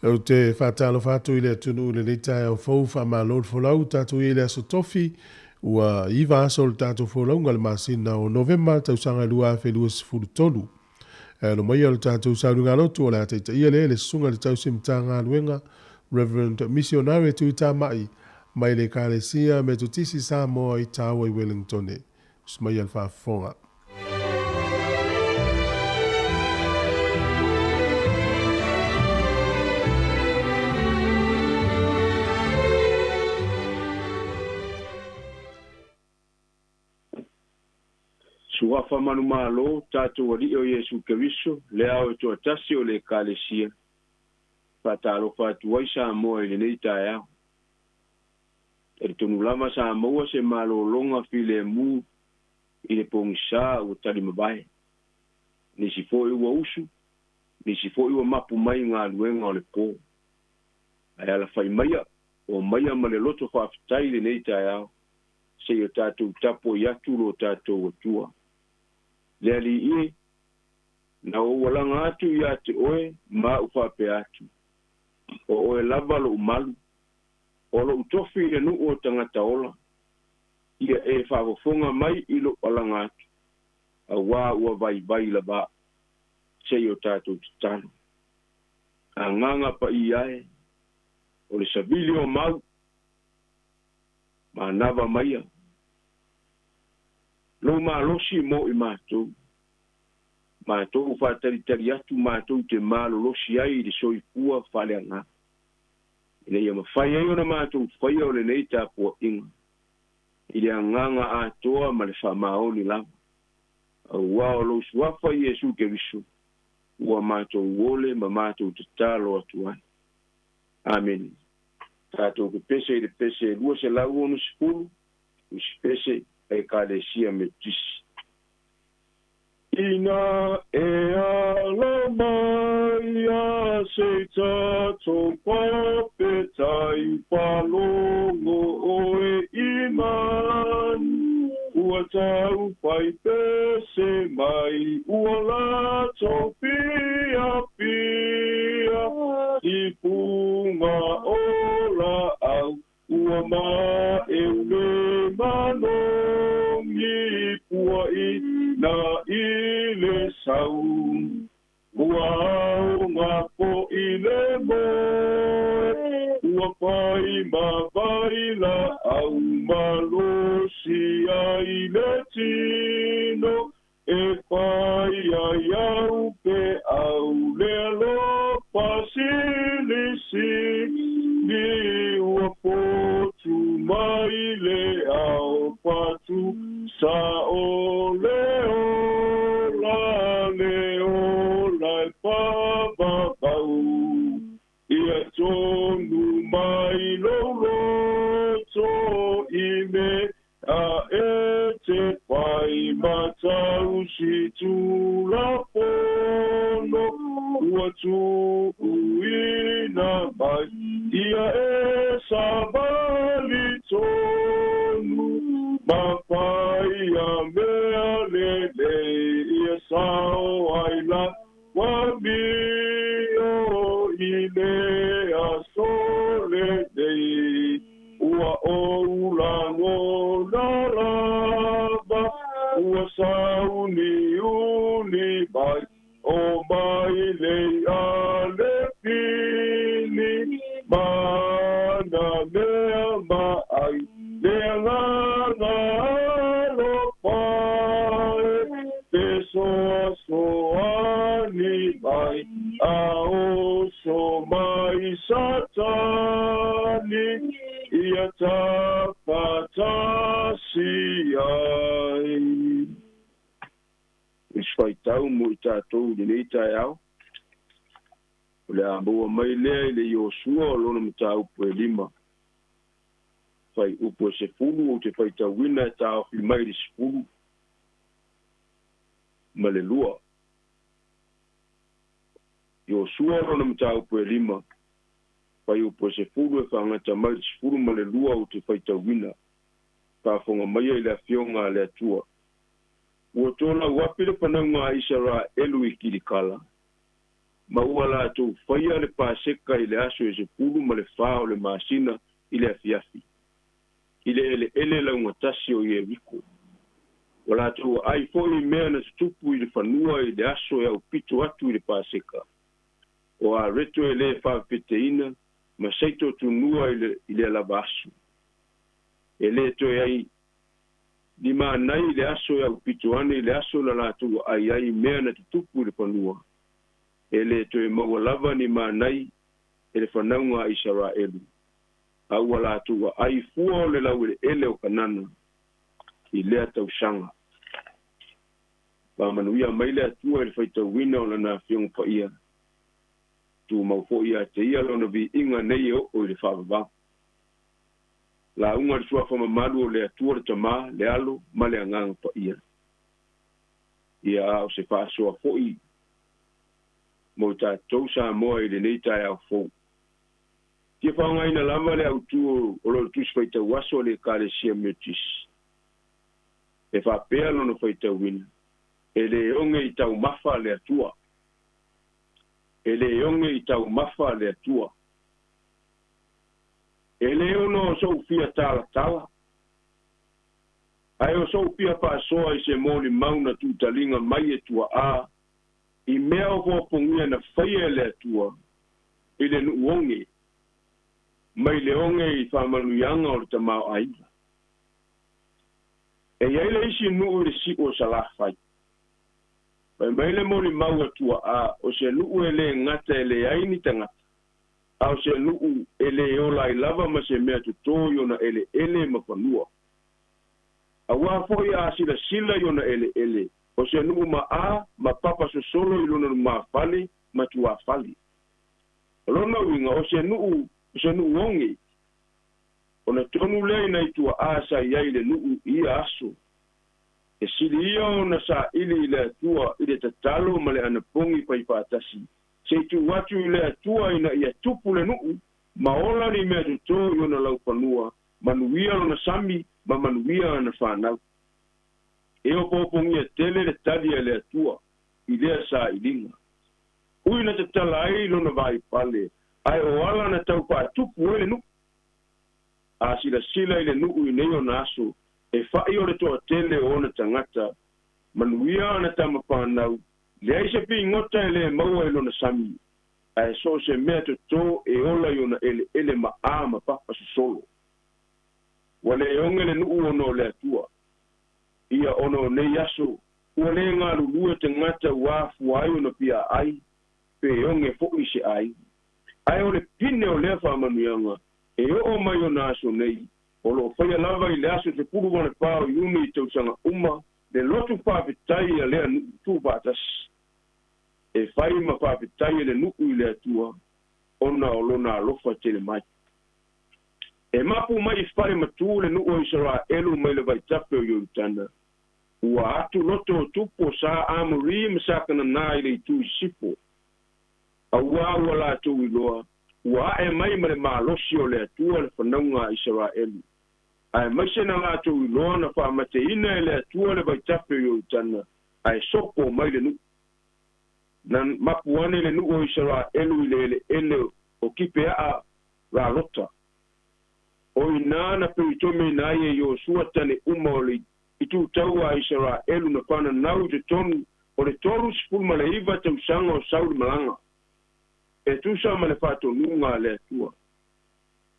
Ou te faatalofa atu i le atunuu i lenei taeao fou, faamalo le folau, tatou i ai i le aso Tofi, ua 9 aso o le tatou folauga i le masina o Novema tausaga 2023. E alo maia o le tatou sauniga lotu o le a taitaia lea e le susuga i le tausi Matagaluega Reverend Missionary Tuitamai mai le Ekalesia Metotisi Samoa i Taua i Wellingtone. Usi maia le faafofoga. Suafa manumalo tatou Alii o Iesu Keriso, le ao e toatasi o le Ekalesia, faatalofa atu ai Samoa i lenei taeao. Talitonu lava sa maua se malologa filemu i le pogisa ua talimavae. Nisi foi ua usu, nisi foi ua mapu mai i galuega o le po. Ae alafai maia, o maia ma le loto faafetai i lenei taeao, seia tatou tapuai atu lo tatou Atua. Le Alii e, na ou alaga atu ia te oe ma au faapea atu, o oe lava lou malu, o lou tofi i le nuu o tagata ola, ia e faafofoga mai i lou alaga atu, auā ua vaivai lava au, seia o tatou tatalo. Agaga Paia e, o le savili o mau, manava maia, lou malosi mo i matou, matou faatalitali atu matou te malolosi ai i le soifua faaleagaga, ina ia mafai ai ona matou faia o lenei tapuaiga i le agaga atoa ma le faamaoni lava, auā o lou suafa Iesu Keriso ua matou ole ma matou tatalo atu ai. Amene. Tatou pepese i le pese 260, tusi pese a Ekalesia Metotisi. Ina e alo mai a se tatou papetai faalogo oe i manu, ua tau fai pese mai ua latou piapia i puga o laau, ua maeu le manogi puaʻina i le sau, ua aoga foʻi le moe, ua fai ma vailaau malosi ai le tino, e fai ai au peau le alofa silisili, ua fotu mai le ao patu sa o le ola, le ola e pavavau, ia tonu mai lou loto i mea e te fai matau si tulafono ua tuuina mai, ia e savali tonu ma fai a mea lelei, ia sao ai la uamio i le aso lenei, ua ou lagona lava ua sauniuni mai o mai lei a le pili, mana mea maai le agaga alofa e fesoasoani mai a oso mai Satani, ia tafatasi ai. Isi faitau mo i tatou i lenei taeao, o le a maua mai lea i le Iosua o lona mataupu e 5, faiupu e 10, ou te faitauina e taofi mai le 12. Iosua o lona mataupu e 5, faiupu e 10 e faagata mai le 12 ou te faitauina. Faafofoga maia i le afioga a le Atua. Ua tolau api le fanauga a Isaraelu i Kilikala, Ma ua latou faia le Paseka i le aso e 14 o le masina i le afiafi, i le eleele laugatasi o Ieriko. Ua latou aai foi i mea na tutupu i le fanua i le aso e aupito atu i le Paseka, o areto e lē faafepeteina ma seito tunua i le alava aso. E lē toe ai ni manai i le aso e aupito ane i le aso na latou aai ai mea na tutupu i le fanua. E lē toe maua lava ni manai e le fanauga a Isaraelu, a ua latou aai fua o le laueleele o Kanana i lea tausaga. Faamanuia mai le Atua i le faitauina o lana Afioga Paia. Tumau foi ia te ia lona viiga nei e oo i le faavavau. Lauga le suafa mamalu o le Atua le Tamā, le Alo ma le Agaga Paia. Ia a o se faasoa foi mo tatou Samoa i lenei taeao fou. Fia faaaogaina lava le autū o lo le Tusi Faitauaso a le Ekalesia Metotisi. E faapea lona faitauina, E lē oge i taumafa le Atua. E lē oge i taumafa le Atua. E lē ona o so'u fia talatala, ae o so'u fia faasoa i se molimau na tuutaliga mai e tuaā i mea o foopogia na faia e le Atua i le nuu oge, mai le oge i faamanuiaga o le tamaoaiga. E i ai le isi nuu i le si'u o Salafai. Fai mai le molimau a tuaā, o se nuu e lē gata e leai ni tagata, a o se nuu e lē ola ai lava ma se mea totō i ona eleele ma fanua. Auā foi a silasila i ona eleele, o se nuu maā ma papa sosolo i lona lumafale ma tuafale. O lona uiga, o se nuu, o se nuu oge. Ona tonu lea i nai tuaā sa i ai i le nuu i ia aso. E sili ia ona saili i le Atua i le tatalo ma le anapogi faifaatasi, se i tuu atu i le Atua ina ia tupu le nuu ma ola ni mea totō i ona laufanua, manuia lona sami ma manuia ana fanau. E opoopogia tele le tali a le Atua i lea sailiga. Ui na tatala ai lona vaipale, ae o ala na tau faatupu ai le nuu. A silasila i le nuu i nei ona aso, e fa'i o le toatele o ona tagata, manuia ana tama fanau, leai se pigota e lē maua i lona sami, ae so o se mea totō e ola i ona eleele maā ma papa sosolo. Ua lē oge le nuu ona o le Atua. Ia ona o nei aso, ua lē galulue tagata ua afua ai ona fia aai, pe oge fo'i se aiga. Ae o le pine o lea faamanuiaga, e oo mai ona aso nei, o loo faia lava i le aso 14 o Iuni i tausaga uma le lotu faafetai a lea nuu tuufaatasi, e fai ma faafetai e le nuu i le Atua ona o lona alofa tele mai. E mapu mai i fale matū le nuu o Isaraelu mai le vaitafe o Ioritana, ua atu loto o tupu o Sa Amori ma Sa Kananā i le itu i sisifo, auā ua latou iloa ua ae mai ma le malosi o le Atua le fanauga a Isaraelu, aemaise na latou iloa na faamateina e le Atua le vaitafe o Ioritana ae sopo mai le nuu. Na mapu ane le nuu o Isaraelu i le eleele o Kipeaa Ralota. O i ina na peutomeina ai e Iosua tane uma o le itutaua a Isaraelu na fananau i totonu o le 39 tausaga o sau le malaga, e tusa ma le faatonuga a le Atua.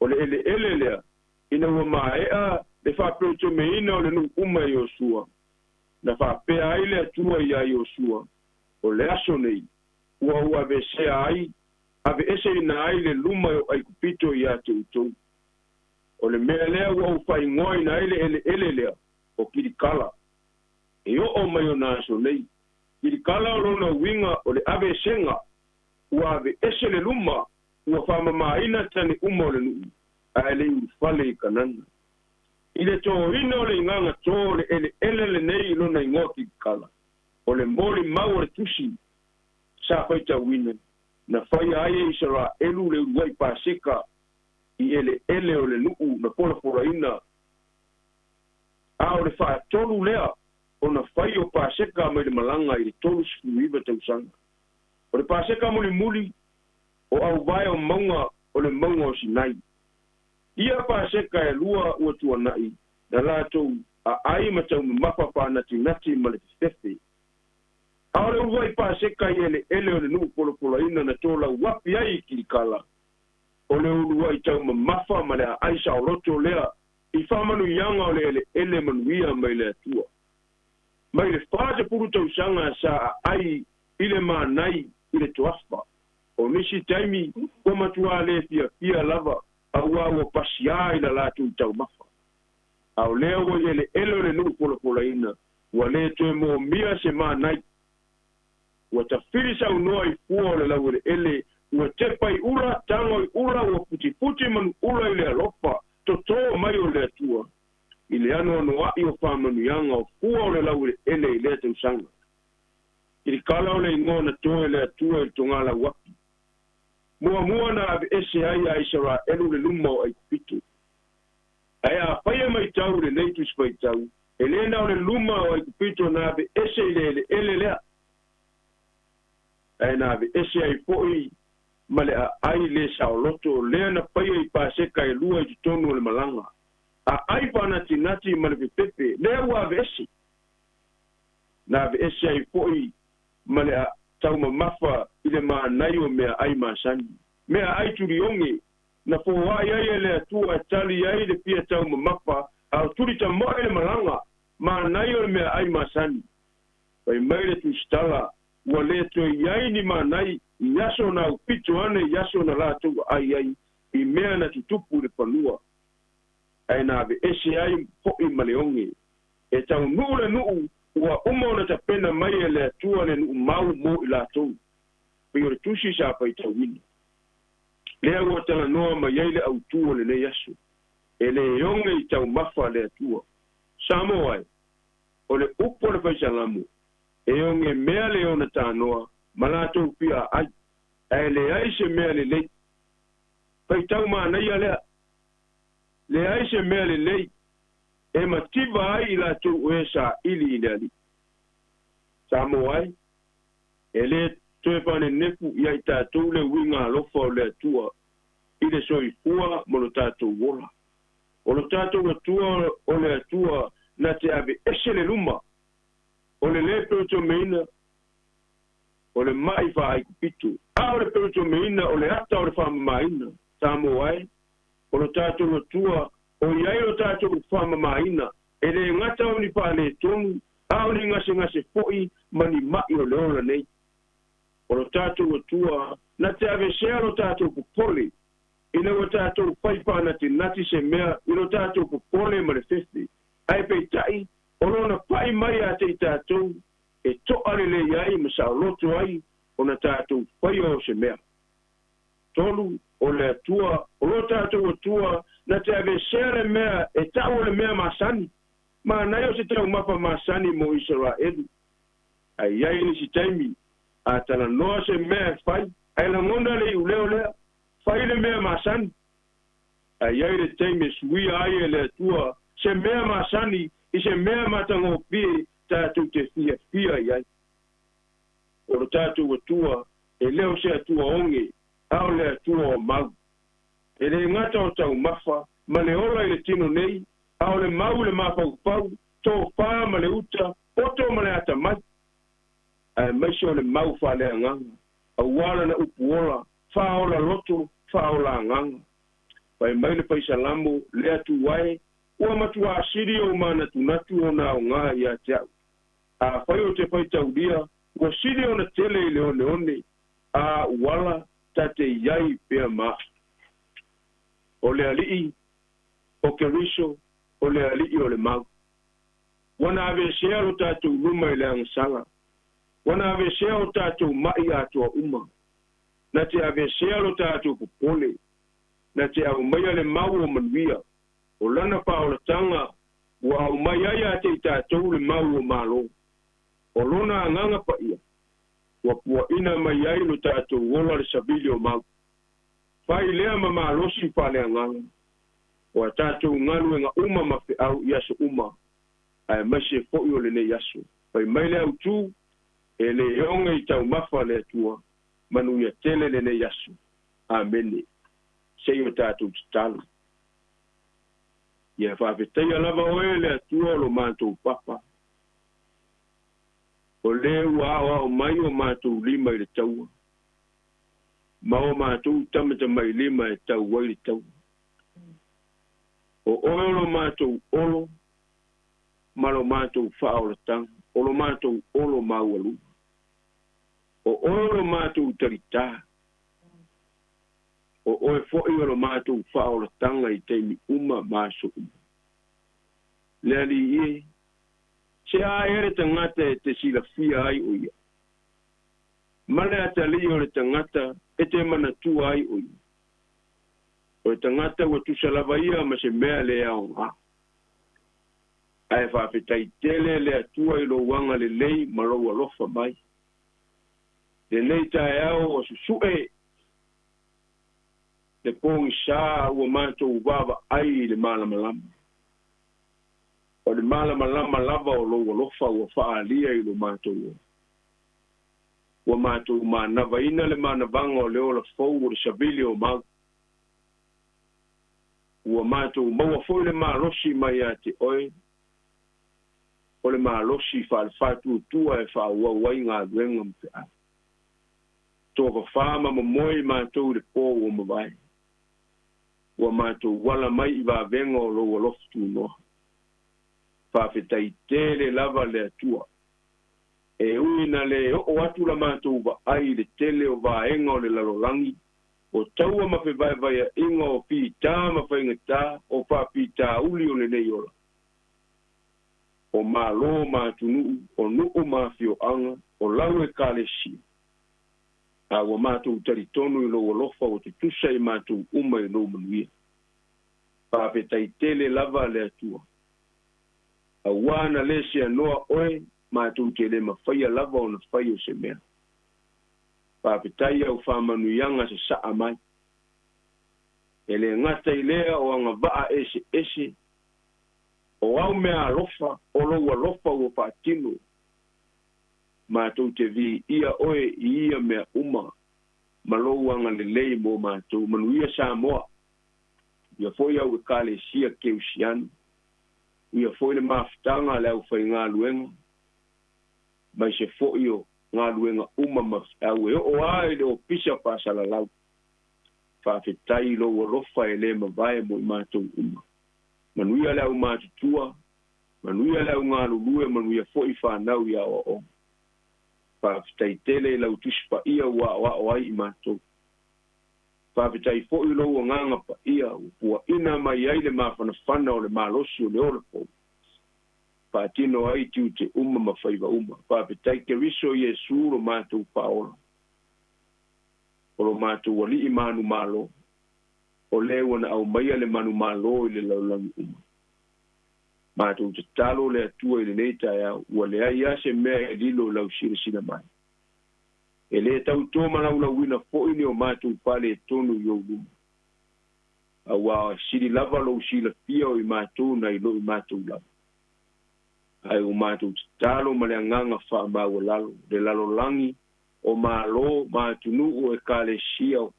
O le eleele lea, ina ua maea le faapeutomeina o le nuu uma e Iosua, na faapea ai le Atua iā Iosua, O le aso nei, ua ou aveesea ai, aveeseina ai le luma o Aikupito iā te outou. O le mea lea ua ou faaigoaina ai le eleele lea, o Kilikala, e oo mai ona aso nei. Kilikala o lona uiga o le aveesega, ua aveese le luma, ua faamamāina tane uma o le nuu, ae le i ulufale i Kanana. I le tōina o le igaga tō o le eleele lenei i lona igoa Kilikala, o le molimau o le tusi sa faitauina, na faia ai e Isaraelu le uluai Paseka i eleele o le nuu na polapolaina, a o le faatolu lea ona fai o Paseka mai le malaga i le 39 tausaga. O le Paseka mulimuli o auvae o mauga o le mauga o Sinai. Ia Paseka e lua ua tuana'i na latou aai ma taumamafa faanatinati ma le fefefe. A o le uluai Paseka i eleele o le nuu polopolaina na tolauapi ai i Kilikala, o le uluai taumamafa ma le aai saoloto lea i faamanuiaga o le eleele manuia mai le Atua. Mai le 40 tausaga sa aai i le manai i le toafa. O nisi taimi ua matuā lē fiafia lava auā ua pasiā i la latou taumafa. A o lea ua i eleele o le nuu polapolaina ua lē toe moomia se manai. Ua tafili saunoa i fua o le laueleele, ua tepa i ula, tago i ula, ua putiputi manuula i le alofa totō mai o le Atua i le anoanoa'i o faamanuiaga o fua o le laueleele i lea tausaga. Kilikala o le igoa na toe le Atua i le togalauapi. Muamua na aveese ai a Isaraelu le luma o Aikupito. Ae afai e maitau lenei Tusi Faitau, e lē na o le luma o Aikupito na aveese i le eleele lea, ae na aveese ai fo'i ma le aai lē saoloto lea na paia i Paseka e lua i totonu o le malaga. Aai faanatinati ma le fepepe lea ua aveese. Na aveese ai fo'i ma le taumamafa i le manai o meaai masani. Meaai tulioge na foai ai e le Atua e tali ai le fia taumamafa a o tuli tamoe le malaga manai o le meaai masani. Fai mai le tusitala ua lē toe i ai ni manai i aso na aupito ane i aso na latou aai ai i mea na tutupu i le fanua. Ae na aveese ai fo'i ma le oge. E taunuu le nuu ua uma ona tapena mai e le Atua le nuu mau mo i latou. Pei o le tusi sa faitauina. Lea ua talanoa mai ai le autū o lenei aso. E lē oge i taumafa le Atua. Samoa e, o le upu o le Faisalamo, e oge mea le ona tanoa ma latou fia aai, ae leai se mea lelei. Faitau manaia lea. Leai se mea lelei e mativa ai i latou o e saili i le Alii. Samoa e, e lē toe faanenefu ia i tatou le uiga alofa o le Atua i le soifua ma lo tatou ola. O lo tatou Atua o le Atua na te aveese le luma o le lē peutomeina o le ma'i faaaikupito, a o le peutomeina o le ata o le faamamaina. Samoa e, o lo tatou Atua o i ai lo tatou faamamaina, e lē gata o ni faaletonu, a o ni gasegase fo'i ma ni ma'i o le ola nei. O lo tatou Atua na te avesea lo tatou popole ina ua tatou fai faanatinati se mea i lo tatou popole ma le fefe. Ae peita'i o lona pa'i mai ia te i tatou e to'a lelei ai ma saoloto ai ona tatou faia o se mea. 3, o le Atua, o lo tatou Atua na te avesea le mea e ta'u o le mea masani. Manai o se taumafa masani mo Isaraelu. Ae i ai nisi taimi a talanoa se mea e fai, ae lagona le iuleo lea, fai le mea masani. Ae i ai le taimi e suia ai e le Atua se mea masani i se mea matagofie tatou te fiafia i ai. O lo tatou Atua e lē o se Atua oge, a o le Atua o mau. E lē gata o taumafa ma le ola i le tino nei, a o le mau i le mafaufau, tofā ma le uta, poto ma le atamai. Aemaise o le mau faaleagaga, auā lana upu ola, faaola loto, faaola agaga. Fai mai le Faisalamo, le Atua e, ua matuā sili ou manatunatu ona aogā ia te a'u. Afai ou te faitaulia, ua sili ona tele i le oneone, a uala ta te i ai pea ma a'u. O le Alii, o Keriso, o le Alii o le mau. Ua na avesea lo tatou luma i le agasala. Ua na avesea o tatou ma'i atoa uma. Na te avesea lo tatou popole. Na te aumaia le mau o manuia. O lana faaolataga ua aumai ai ia te i tatou le mau o Malo. O lona Agaga Paia ua puaʻina mai ai lo tatou ola le savili o mau. Fai lea ma malosi faaleagaga o a tatou galuega uma ma feau i aso uma, aemaise fo'i o lenei aso. Fai mai le autū, e lē oge i taumafa le Atua. Manuia tele lenei aso. Amene. Se i o tatou tatalo. Ia faafetaia lava oe le Atua o lo matou papa. O lē ua aoao mai o matou lima i le taua. Ma o matou tamatamailima e tau ai le taua. O oe o lo matou olo ma lo matou faaolataga, o lo matou olo maualuga. O oe o lo matou talitā. O oe fo'i o lo matou faaolataga i taimi uma ma aso uma. Le Alii e, se a ea le tagata e te silafia ai o ia. Ma le atalii o le tagata e te manatua ai o ia. O le tagata ua tusa lava ia ma se mea le aogā. Ae faafetai tele le Atua i lou agalelei ma lou alofa mai. Lenei taeao ua susu'e le pogisā ua matou vaavaai i le malamalama. O le malamalama lava o lou alofa ua faaalia i lo matou ola. Ua matou manavaina le manavaga o le ola fou o le savili o mau. Ua matou maua foi le malosi mai ia te oe, o le malosi faalefaatuatua e faaauau ai galuega ma feau. Tofafā ma momoe matou i le pō ua mavae. Ua matou ala mai i vavega o lou alofa tunoa. Faafetai tele lava le Atua. E ui na le oo atu la matou vaai i le tele o vaega o le lalolagi, o taua ma fevaevaeaʻiga o fitā ma faigatā o faafitauli o lenei ola. O malo ma atunuu, o nuu ma afioaga, o lau ekalesia. A ua matou talitonu i lou alofa ua tutusa i matou uma i lou manuia. Faafetai tele lava le Atua. Auā na lē seanoa oe, matou te le mafaia lava ona fai o se mea. Faafetai au faamanuiaga sasaa mai. E le gata i lea o agavaa eseese, o au mea alofa, o lou alofa ua faatino. Matou te viia oe i ia mea uma ma lou agalelei mo matou. Manuia Samoa. Ia foi au ekalesia keusiano. Ia foi le mafutaga a le aufaigaluega mai se foi o galuega uma ma feau e oo lava i le ofisa faasalalau. Faafetai i lou alofa e lē mavae mo i matou uma. Manuia le aumatutua, manuia le augalulue, manuia foi fanau i aoaoga. Faafetai tele i lau Tusi Paia ua aoao ai i matou. Faafetai foi i lou Agaga Paia ua puaʻina mai ai le mafanafana o le malosi o le ola fou. Faatino ai tiute uma ma faiva uma. Faafetai Keriso Iesu lo matou Faaola, o lo matou Alii manumalo, o lē ua na aumaia le manumalo i le lalolagi uma. Matou tatalo le Atua i lenei taeao, ua leai lava se mea e lilo i lau silasila mai. E lē tau tomalaulauina foi ni o matou faaletonu i ou luma. Auā sili lava lou silafia o i matou nai lo i matou lava. Ae ua matou tatalo ma le agaga faamaualalo, le lalolagi o malo ma atunuu o ekalesia o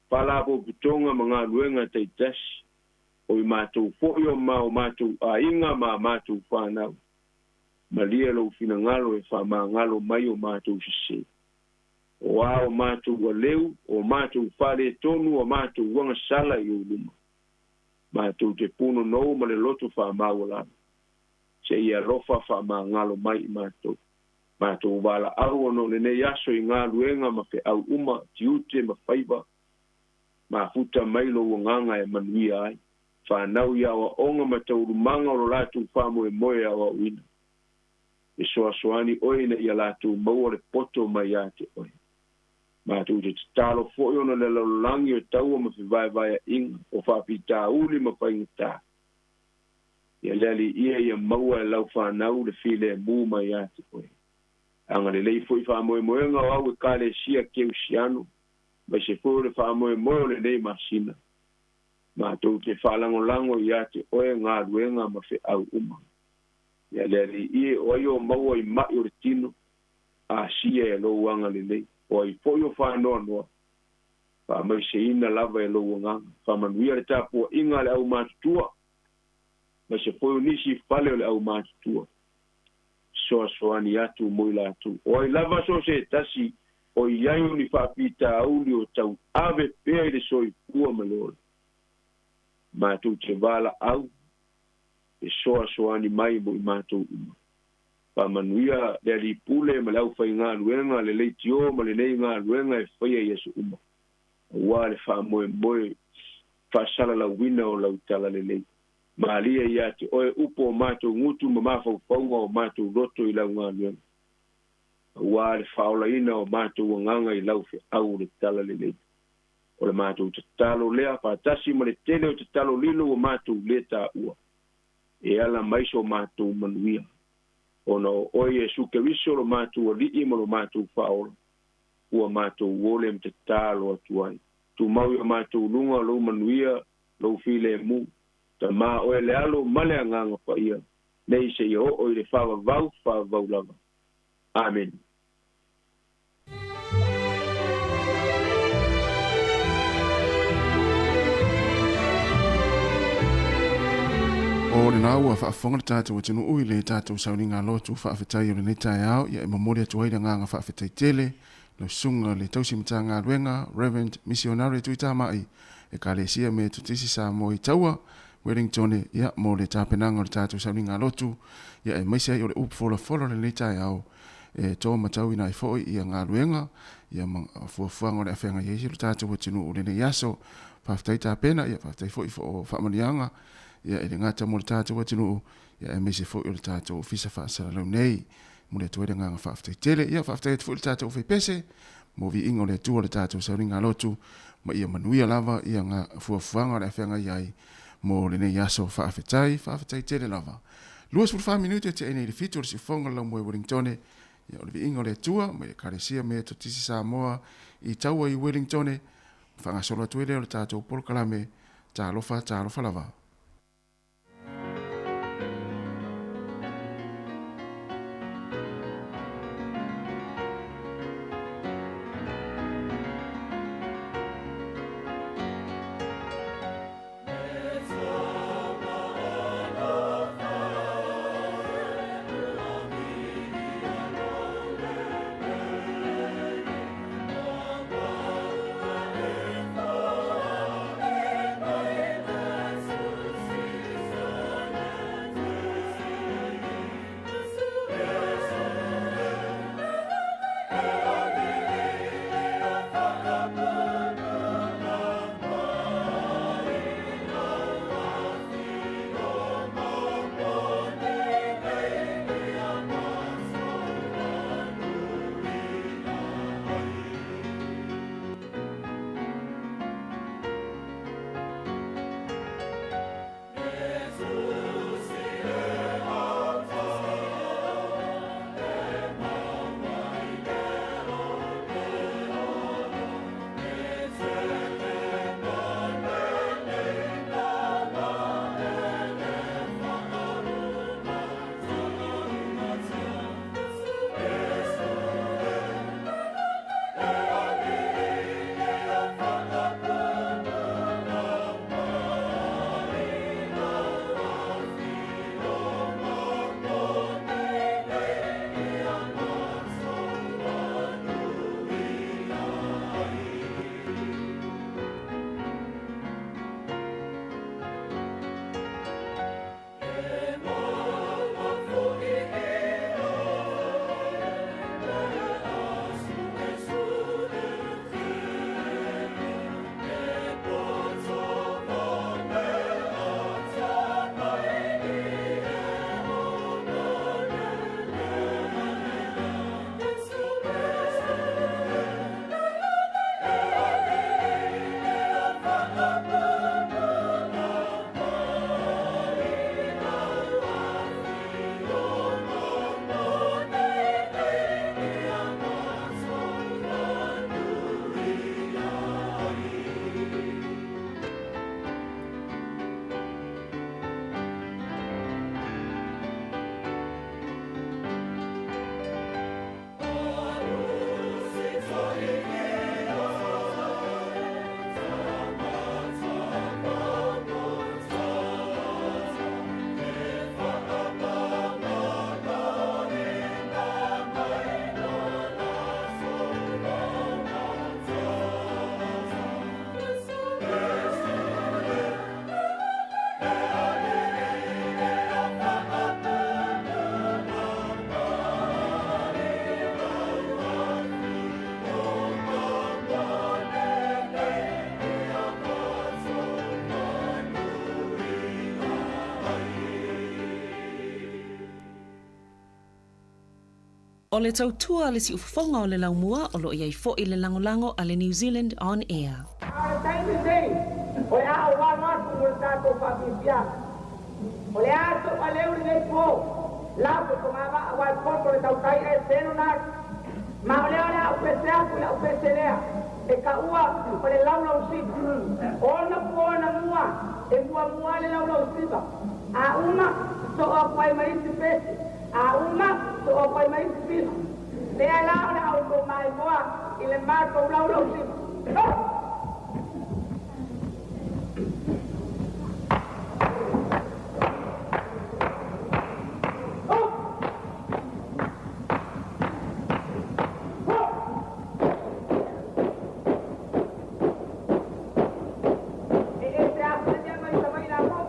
faalapotopotoga ma galuega taitasi, o i matou foi o ma o matou aiga ma a matou fanau. Malie lou finagalo e faamagalo mai o matou sesē. O a o matou aleu, o matou faaletonu, o matou agasala i ou luma. Matou te punonou ma le loto faamaualalo. Se i alofa faamagalo mai i matou. Matou valaau ona o lenei aso i galuega ma feau uma, tiute ma faiva, mafuta mai lou agaga e manuia ai. Fanau i aoaoga ma taualumaga o lo latou faamoemoe e aoaoina. Fesoasoani oe ina ia latou maua le poto mai ia te oe. Matou te tatalo foi ona le lalolagi o taua ma fevaevaeaʻiga, o faafitauli ma faigatā. Ia le Alii ia ia maua e lau fanau le filemu mai ia te oe. Agalelei foi faamoemoega o au ekalesia keusiano, aemaise foi o le faamoemoe o lenei masina. Matou te faalagolago ia te oe galuega ma feau uma. Ia le Alii e, o ai o maua i maʻi o le tino, asia e lou agalelei. O ai fo'i o fa'anoanoa fa'amaiseina lava e lou agaga. Fa'amanuia le tapua'iga a le aumatutua ma se fo'i o nisi fale o le aumatutua soasoani atu mo i latou. O ai lava so se tasi o iai o ni fa'afitauli o tau'ave pea i le soifua ma le ola. Matou te vala'au e soasoani mai mo i matou uma. Fa'amanuia le alii pule ma le aufaigaluega le leitiō ma lenei galuega e faia i aso uma auā le fa'amoemoe fa'asalalauina o lau talalelei. Malia iā te oe upu o matou gutu ma mafaufauga o matou loto i lau galuega auā le fa'aolaina o matou agaga i lau fe'au o le talalelei. O le matou tatalo lea fa'atasi ma le tele o tatalo lilo ua matou lē tā'ua e ala mai so matou manuia ona o oe Iesu Keriso lo matou ali'i ma lo matou fa'aola ua matou ole ma tatalo atu ai. Tumau i o matou luga o lou manuia lou filemu tamā oe le alo ma le agaga paia nei seia o'o i le faavavau faavavau lava. Amene. O lena ua faafofoga le tatou atunuu i le tatou sauniga lotu faafetai o lenei taeao, ia e momoli atu ai le agaga faafetai tele lau susuga le tausi Matagaluega Reverend Missionary Tuitama'i Ekalesia Metotisi Samoa i Taua, Wellingtone, ia mo le tapenaga o le tatou sauniga lotu, ia aemaise ai o le upu folafola o lenei taeao e to matauina ai foi ia galuega ia ma fuafuaga o le afeagai ai lo tatou atunuu i lenei aso. Faafetai tapena, ia faafetai foi o faamanuiaga ia e le gata mo le tatou atunuu, ia aemaise foi o le tatou ofisa faasalalau nei. Momoli atu ai le agaga faafetai tele. Ia faafetai atu foi i le tatou faipese mo viiga o le Atua o le tatou sauniga lotu, ma ia manuia lava ia fuafuaga o le afeagai ai mo lenei aso. Faafetai, faafetai tele lava. 24 minute te nei le 7 o le siufofoga o le laumoe Wellingtone. Ia o le viiga o le Atua mai le Ekalesia Metotisi Samoa i Taua i Wellingtone. Faagasolo atu ai lea o le tatou polokalame. Talofa, talofa lava. O le tautua a le siufofoga o le laumua o lo o i ai foi le lagolago a le New Zealand On Air. A o le taimi lenei, o le a ou alo atu mo le tatou faafiafiaga. O le a toʻaleu lenei po, lafo i fogavaa aua e poto le tautai ae selo na atu. Ma o lea o le a ou pese atu i la'u pese lea, e taua o le laulausiva. Ona po na mua, e muamua ai le laulausiva. A uma, sosoo atu ai ma isi pese. A uma, sosoo atu ai ma isi pisi. Lea la o le a outou maimoa i le matou laulausiva. Oh! Oh! Oh! E ese atu le mea mai Savaii latou.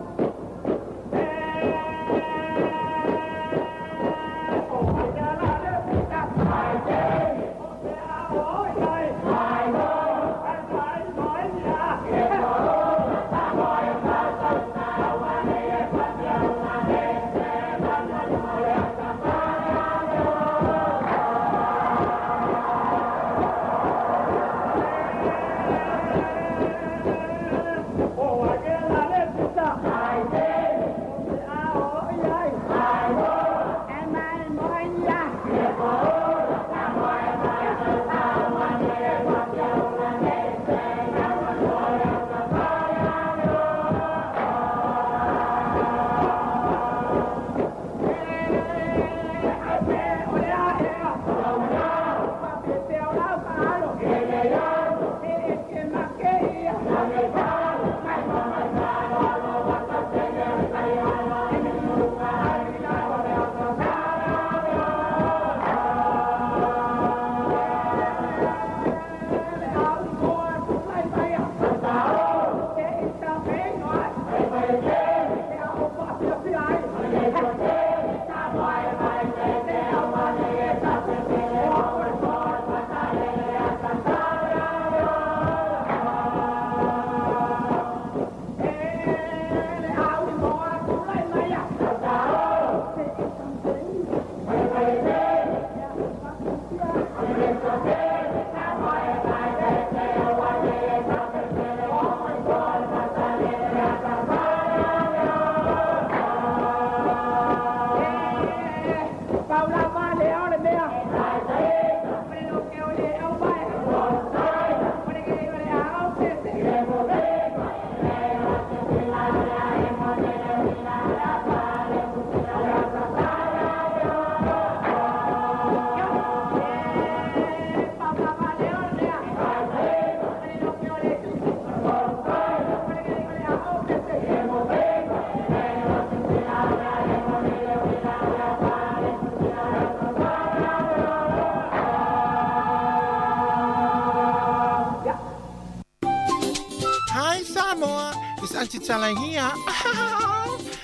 Hi Samoa, it's Auntie Tala here.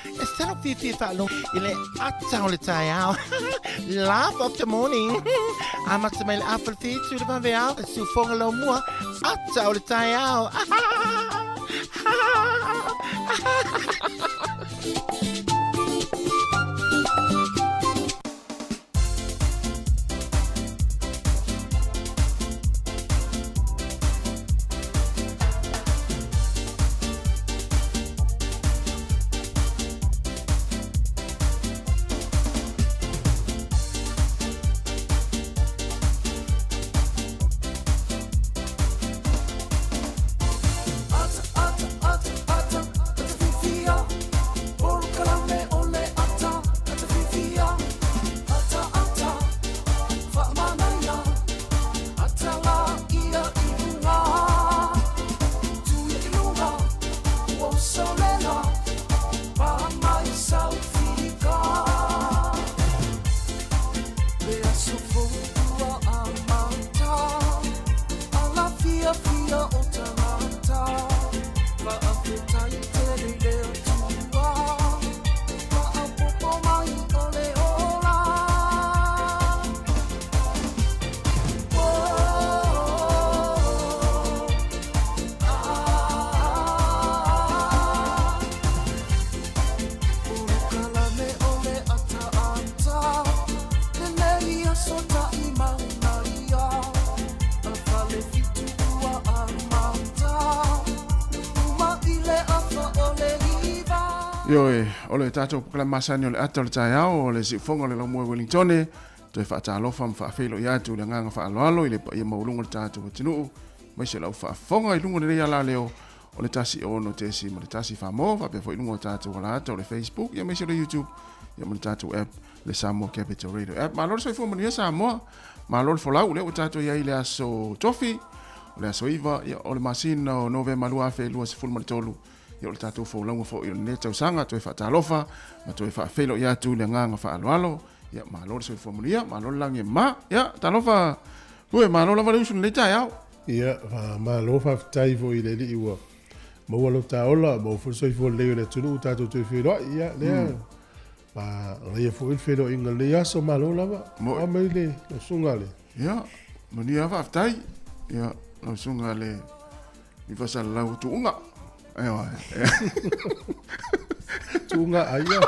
It's Tala Fifi Fa'alogo i le ata o le taeao. Laugh of the morning. Amata mai le afa le fitu i le vaveao, e siufoga lau mua, ata o le taeao. Ata, ata, ata, ata, ata fifia. Ioe, o le tatou polokalame masani o le ata o le taeao, o le siufoga o le laumua i Wellingtone, toe faatalofa ma faafeiloai atu i le agaga faaaloalo i le paia maualuga o le tatou atunuu, aemaise o lau faafofoga i luga o lenei alaleo o le 1 6 ma le 1 Famoa, faapea foi i luga o tatou alaata o le Facebook, ia aemaise o le YouTube, ia ma le tatou app, le Samoa Capital Radio app. Malo le soifua manuia Samoa, malo le folau, lea ua tatou i ai i le aso Tofi, o le aso 9, ia, o le masina o Novema 2023, Ia o le tatou folauga foi o lenei tausaga, toe faatalofa ma toe faafeiloai atu i le agaga faaaloalo. Ia malo le soifua manuia, malo le lagi e mama. Ia, talofa Pue, malo lava le usu i lenei taeao. Ia, malo faafetai foi i le Alii ua maua lo ta ola, maua foi le soifua lelei o le atunuu ua tatou toe feiloai. Ia, lea, manaia foi le feiloaiga i lenei aso, malo lava. Moa mai le lau susuga le. Ia, manuia faafetai. Ia, lau susuga le I faasalalau tuuga. Ewa. Tuuga aia.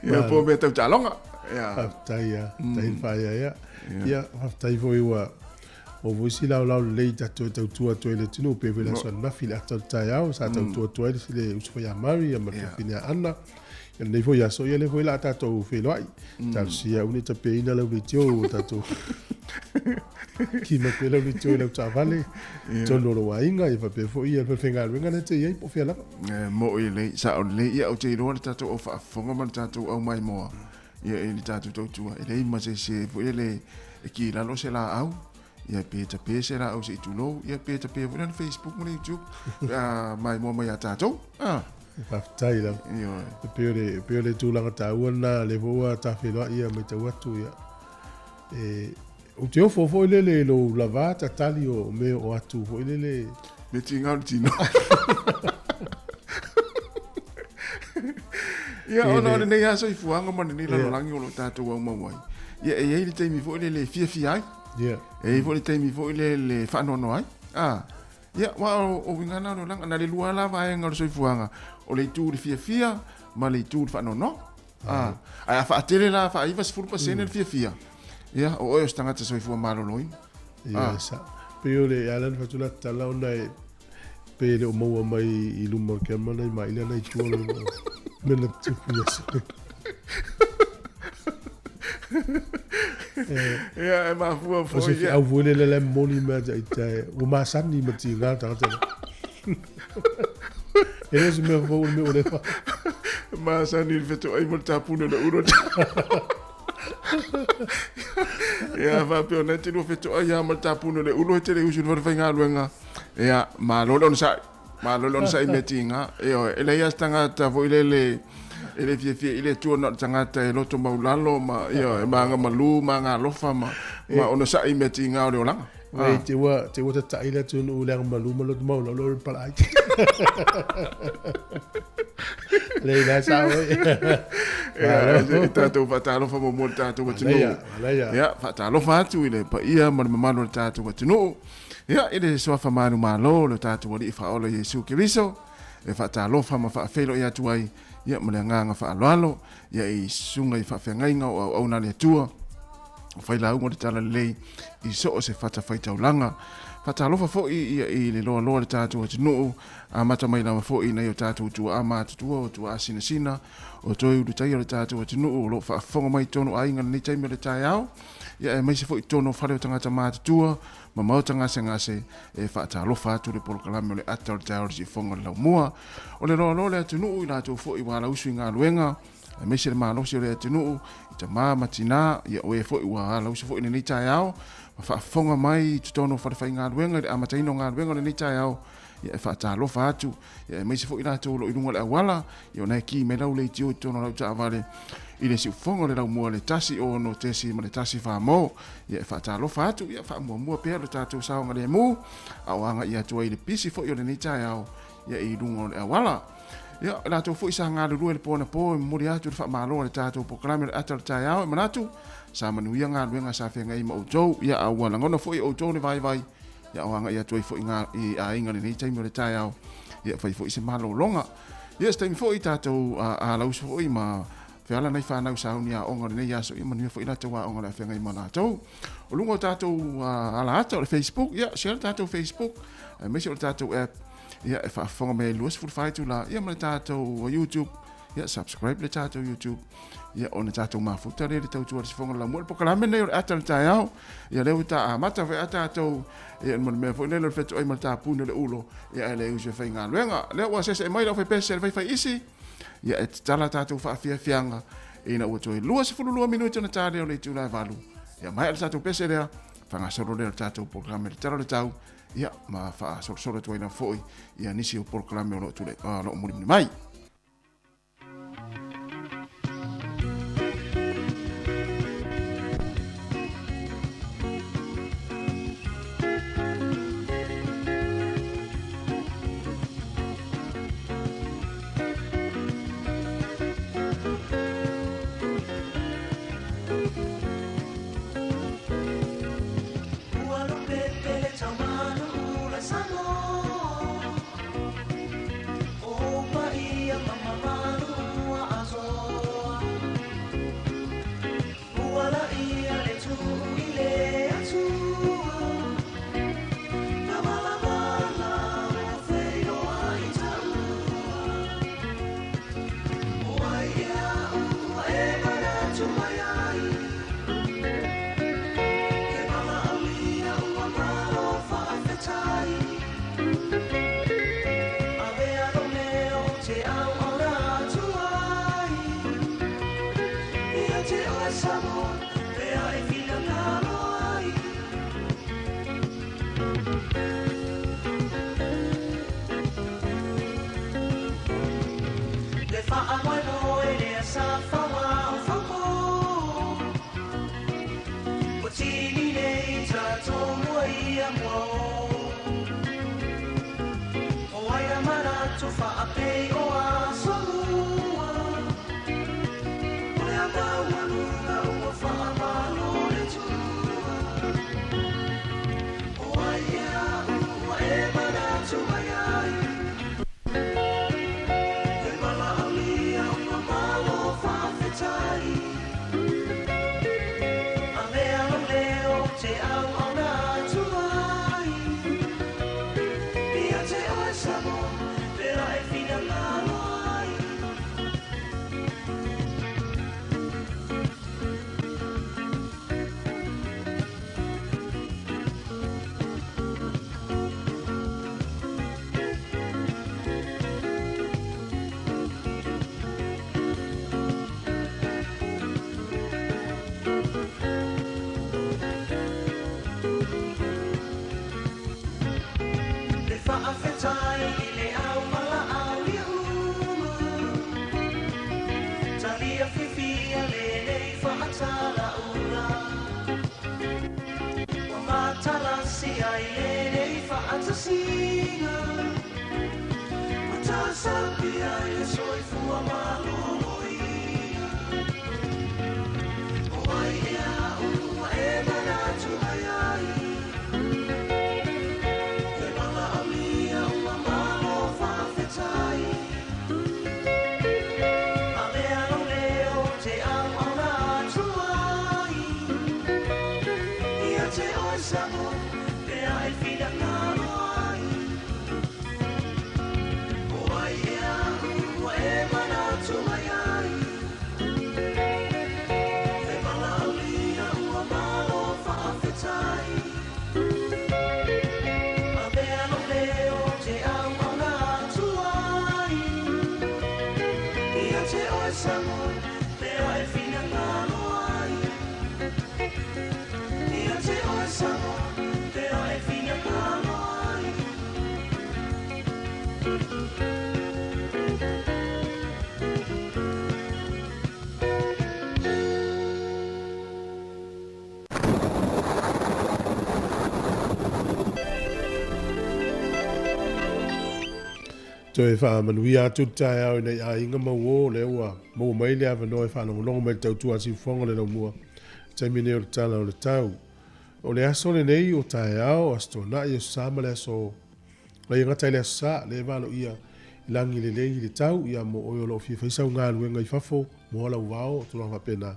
Ia po mea tau taaloga. Ia. Faafetai ia. Tai whaia ia. Ia, faafetai foi ua o foi si laolao lelei tatou e tautua atu ai le atunuu pe foi le aso ananafi le ata o le taeao sa tautua atu ai le uso foi ia Mary ia ma le fafine ia Anna. Ia lenei foi aso, ia lea foi la a tatou feiloai. Talosia aua ne i tapeina lau leitio ua tatou kima pea lau leitio i lau taavale i totonu o lou aiga, ia faapea foi ia le falefaigaluega lea e te i ai po o fea lava. E moʻi lelei, sao lelei. Ia, ou te iloa le tatou au faafofoga ma le tatou au maimoa ia i le tatou tautua, e leai ma se isi foi lele e ki i lalo se laau, ia pe tape se laau se i tulou, ia pe tape foi lana Facebook ma le YouTube pe a maimoa mai ia tatou. Ah. Faafetai lava. Ioe. E pei o le, e pei o le tulaga taua lena, lea foi ua tafeiloai ia matau atu ia. E, ou te ofo foi lele i lou lava tatali o mea o atu foi lele. Me tiga o le tino. Ia, ona o lenei lava soifuaga ma lenei lalolagi o lo o tatou aumau ai. Ia, e i ai le taimi foi lele e fiafia ai. Ia. E i ai foi le taimi foi lele e faanoanoa ai. Ah. Ia, aua o uiga na o le olaga, na le lua la vaega o le soifuaga, o le itu i le fiafia ma le itu i le faanoanoa. Ah, ae a faatele la, faa 90% le fiafia, ia, o oe o se tagata soifua maloloina. Ia, ah. Sa. Pei o le ala na fatula tala ona e pe le o maua mai i luma o le kema nei maile ana i tua o le mea na tupu ia se. Ia, e mafua foi. O se feau foi lele le momoli mai ia te ua masani ma tiga tagata. E le o se mea fou le mea ua lefa. Masani le fetoai ma le tapuna o le ulu. Ia, faapea ona e te lua fetoai lava ma le tapuna o le ulu e te le usu i le falefaigaluega. Ia, malo le onosai. Malo le onosai i mea tiga. Ioe, e leai lava se tagata foi lele e le fiafia i le Atua na o le tagata e loto maulalo ma, ioe, ma agamalu ma agalofa ma, ma onosai i mea tiga o le olaga. Wei, te ua, te ua tatai le atunuu i le agamalu ma loto maulalo o le palaai. Lei la sa oi. Ia, e tatou faatalofa muamua i le tatou atunuu. Manaia, manaia. Ia, faatalofa atu i le paia ma le mamalu o le tatou atunuu. Ia, i le Suafa manumalo o lo tatou Alii Faaola Iesu Keriso, e faatalofa ma faafeiloai atu ai, ia, ma le agaga faaaloalo, ia, i susuga i faafeagaiga o auauna a le Atua, o failauga o le Talalelei i so o se fatafaitaulaga. Faatalofa foi, ia, i le loaloa o le tatou atunuu, amata mai lava foi i nai o tatou tuaa matutua, o tuaa sinasina, o toe ulutaia o le tatou atunuu o lo o faafofoga mai i totonu o aiga i lenei taimi o le taeao. Ia aemaise foi totonu o fale o tagata matutua ma maota gasegase e faatalofa atu le polokalame o le ata o le taeao o le siufofoga o le laumua. O le loaloa o le atunuu i latou foi ua alausu i galuega, aemaise le malosi o le atunuu i tama ma tina, ia o e foi ua alausu foi i lenei taeao ma faafofoga mai i totonu o falefaigaluega i le amataina o galuega o lenei taeao, ia e faatalofa atu, ia aemaise foi latou o lo o i luga o le auala, ia ona e ki mai lau leitio i totonu o lau taavale i le siufofoga o le laumua le 1 6 ma le 1 4 mo, ia e faatalofa atu, ia faamuamua pea lo tatou saogalemu, a o agai atu ai i le pisi foi o lenei taeao, ia i luga o le auala. Ia, latou foi sa galulue i le po anapo e momoli atu le faamalo a le tatou polokalame o le ata o le taeao, e manatu, sa manuia galuega sa feagai ma outou, ia a ua lagona foi e outou le vaivai, Ia o agai atu ai foi ngā i aiga lenei taimi o le taeao. Ia fai foi se malologa. Ia se taimi foi tatou alausu foi ma feala nai whanau sauni aoga o lenei aso. Ia manuia foi latou aoga o le a feagai ma latou. O luga o tatou ala ata o le Facebook, ia share le tatou Facebook, aemaise o le tatou app. Ia, e faafofoga mai ai 24 itula, ia ma le tatou YouTube. Ia, subscribe le tatou YouTube. Ia, ona tatou mafuta lea i le tautua le sifoga la mua. Le polokalame lenei o le ata o le taeao. Ia, lea ua ta amata foi a tatou, ia, ma le mea foi lele o le fetoai ma le tapuni o le ulo, ia, ae le usu e faigaluega. Lea ua sese'e mai le aufaipese a le faifaiisi, ia, e tatala tatou faafiafiaga ina ua toe 22 minute ona ta lea o le itula e 8. Ia, maea le tatou pese lea, faagasolo lea o le tatou polokalame i le Tala o le Tau, ia, ma faasolosolo atu ai lava foi ia nisi o polokalame o lo o tule, o lo o mulimuli mai. Toe faamanuia atu le taeao i nai aiga ma uō, lea ua maua mai le avanoa e faalogologo mai i le tautua a Siufofoga o le Laumua i le taimi nei o le Tala o le Tau. O le aso lenei o taeao, Aso Toonai, Aso Sa ma le Aso Laiagata i le Aso Sa, lea e valoia i lagi lelei i le tau, ia mo oe o lo o fia fai sau galuega i fafo, moa lau vao, o tulaga faapena.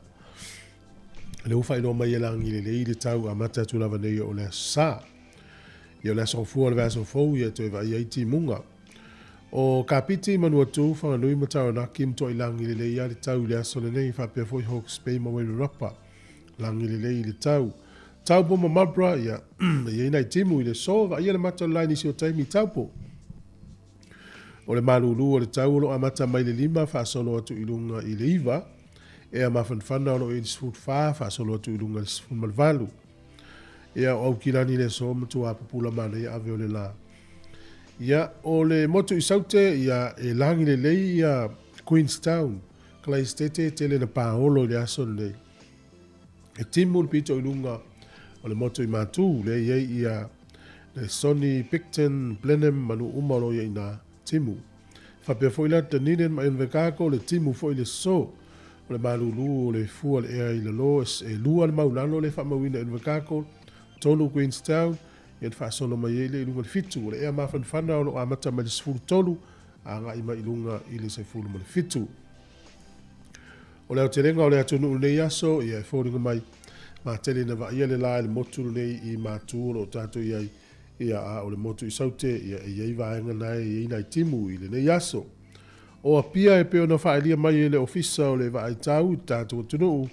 Lea ua faailoa mai e lagi lelei le tau amata atu lava nei o le Aso Sa. Ia o le aso gafua o le vaiaso fou, ia e toe vaaia ai timuga. O Kapiti, Manuatu, Whanganui ma Taranaki matuai lagi lelei lava le tau i le aso lenei, faapea foi Hawke's Bay ma Wairarapa, lagi lelei le tau. Taupo ma Marlborough, ia, e i ai nai timu i le aso, vaaia le mata o le la i nisi o taimi i Taupo. O le malūlū o le tau o lo o amata mai le 5 faasolo atu i luga i le 9, ea mafanafana o lo o i ai le 14 faasolo atu i luga i le 18. Ia, o Aukilani i le aso matua pupula manaia ave o le la. Ia, o le motu i Saute, ia, e lagi lelei ia Queenstown, Kalaisitete tele na paolo i le aso lenei. E timu le pito i luga o le motu i Matū, lea i ai ia le Sonny Picton, Blenheim ma nuu uma o lo o i ai ina timu. Faapea foi la Dunedin ma Invercargill, le timu foi le so o le malūlū o le fua o le ea i lalo, e 2 le maulalo lea e faamauina i Invercargill, 3 Queenstown, ia na faasolo mai ai lea i luga i le 7. O le ea mafanafana o lo o amata mai le 13 agai mai i luga i le 17. O le aotelega o le atunuu i lenei aso, ia e foliga mai, matele ina vaaia le la i le motu lenei i Matu o lo o tatou i ai, ia a o le motu i Saute, ia e i ai vaega na e i ai nai timu i lenei aso. O Apia e pei ona faaalia mai e le Ofisa o le Vaai Tau i le tatou atunuu,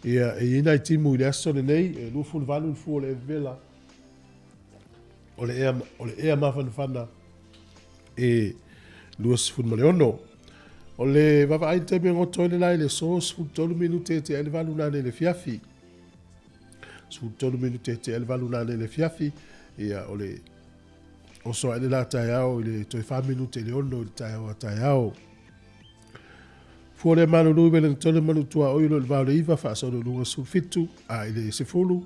ia e i ai nai timu i le aso lenei, e 28 le fua o le evela, o le ea, o le ea mafanafana e 26. O le vaavaai i le taimi e goto ai le la i le aso, 13 minute e tea ai le 8 nanei i le afiafi. 13 minute e tea ai le 8 nanei i le afiafi, ia o le oso ae le la taeao i le toe 4 minute i le 6 i le taeao a taeao. Fua lea malulu i Wellington manu tuaoi o lo o i le va o le 9 faasolo i luga 17 a i le 10.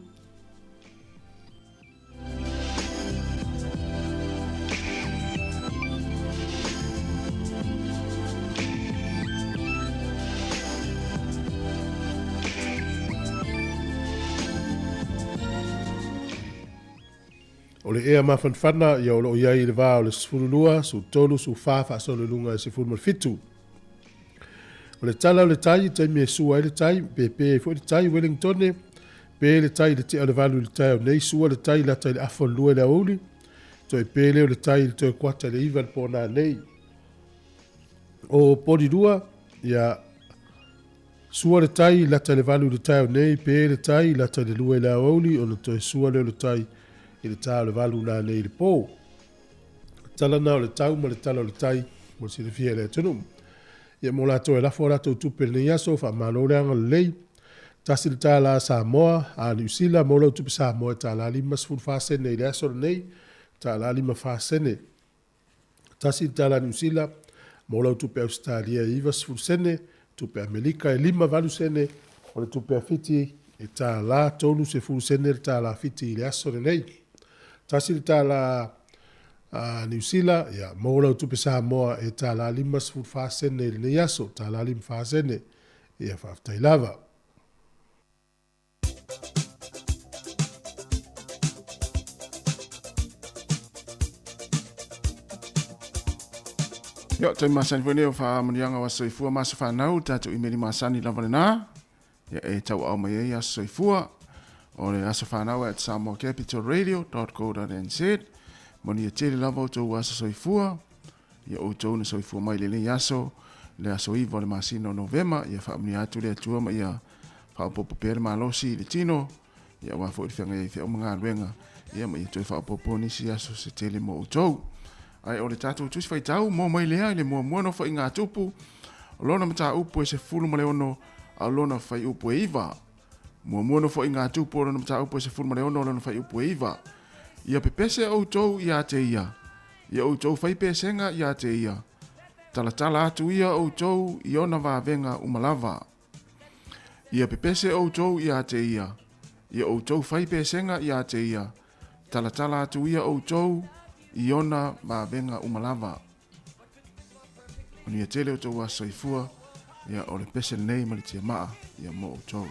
O le ea mafanafana ia o lo o i ai i le va o le 12, 13, 14 faasolo i luga i le 17. O le tala o le tai i taimi e sua ai le tai, pepe ai foi le tai, Wellingtone, pe le tai i le tea o le 8 i le taeao nei, sua le tai lata i le afa o le 2 i le aoauli, toe pe lea o le tai i le toe kuata i le 9 i le pō nanei. O Porirua, ia, sua le tai lata i le 8 i le taeao nei, pe le tai lata i le 2 i le aoauli, ona toe sua lea o le tai i le tā o le 8 nanei i le pō. Tala na o le tau ma le tala o le tai mo le silafia e le atunuu. Ia mo latou e lafo a latou tupe i lenei aso, faamalo le agalelei. Tasi le tālā Samoa, a Niu Sila, mo lau tupe Samoa e tālā 54 sene i le aso lenei, tālā 54 sene. Tasi le tālā Niu Sila, mo lau tupe Ausetalia e 90 sene, tupe Amelika e 58 sene, o le tupe a Fiti e tālā 30 sene le tālā Fiti i le aso lenei. Tasi le tālā a Niu Sila, ia, mo lau tupe Samoa e tālā 54 sene i lenei aso, tālā 54 sene, ia, faafetai lava. Ia, taimi masani foi nei o faamanuiaga o aso soifua ma aso fanau, tatou imeli masani lava lena. Ia e tauaao mai ai aso soifua. O le aso fanau at samoacapitalradio.co.nz. Manuia tele lava outou aso soifua. Ia outou na soifua mai lenei aso, le aso 9 o le masina o Novema. Ia faamanuia atu le Atua ma ia faaopoopo pea le malosi i le tino. Ia aua foi le feagai ai feau ma galuega. Ia ma ia toe faaopoopo nisi aso se tele mo outou. Ae o le tatou tusi faitau mo mai lea i le muamua nofoaiga a Tupu, o lona mataupu e 16 a o lona faiupu e 9. Muamua nofoaiga a Tupu o lona mataupu e 16 o lona faiupu e 9. Ia pepese outou ia te ia, ia outou fai pesega ia te ia, talatala atu ia outou i ona vavega uma lava. Ia pepese outou ia te ia, ia outou fai pesega ia te ia, talatala atu ia outou i ona vavega uma lava. Manuia tele outou aso soifua, ia o le pese lenei ma le tiamaa ia mo outou.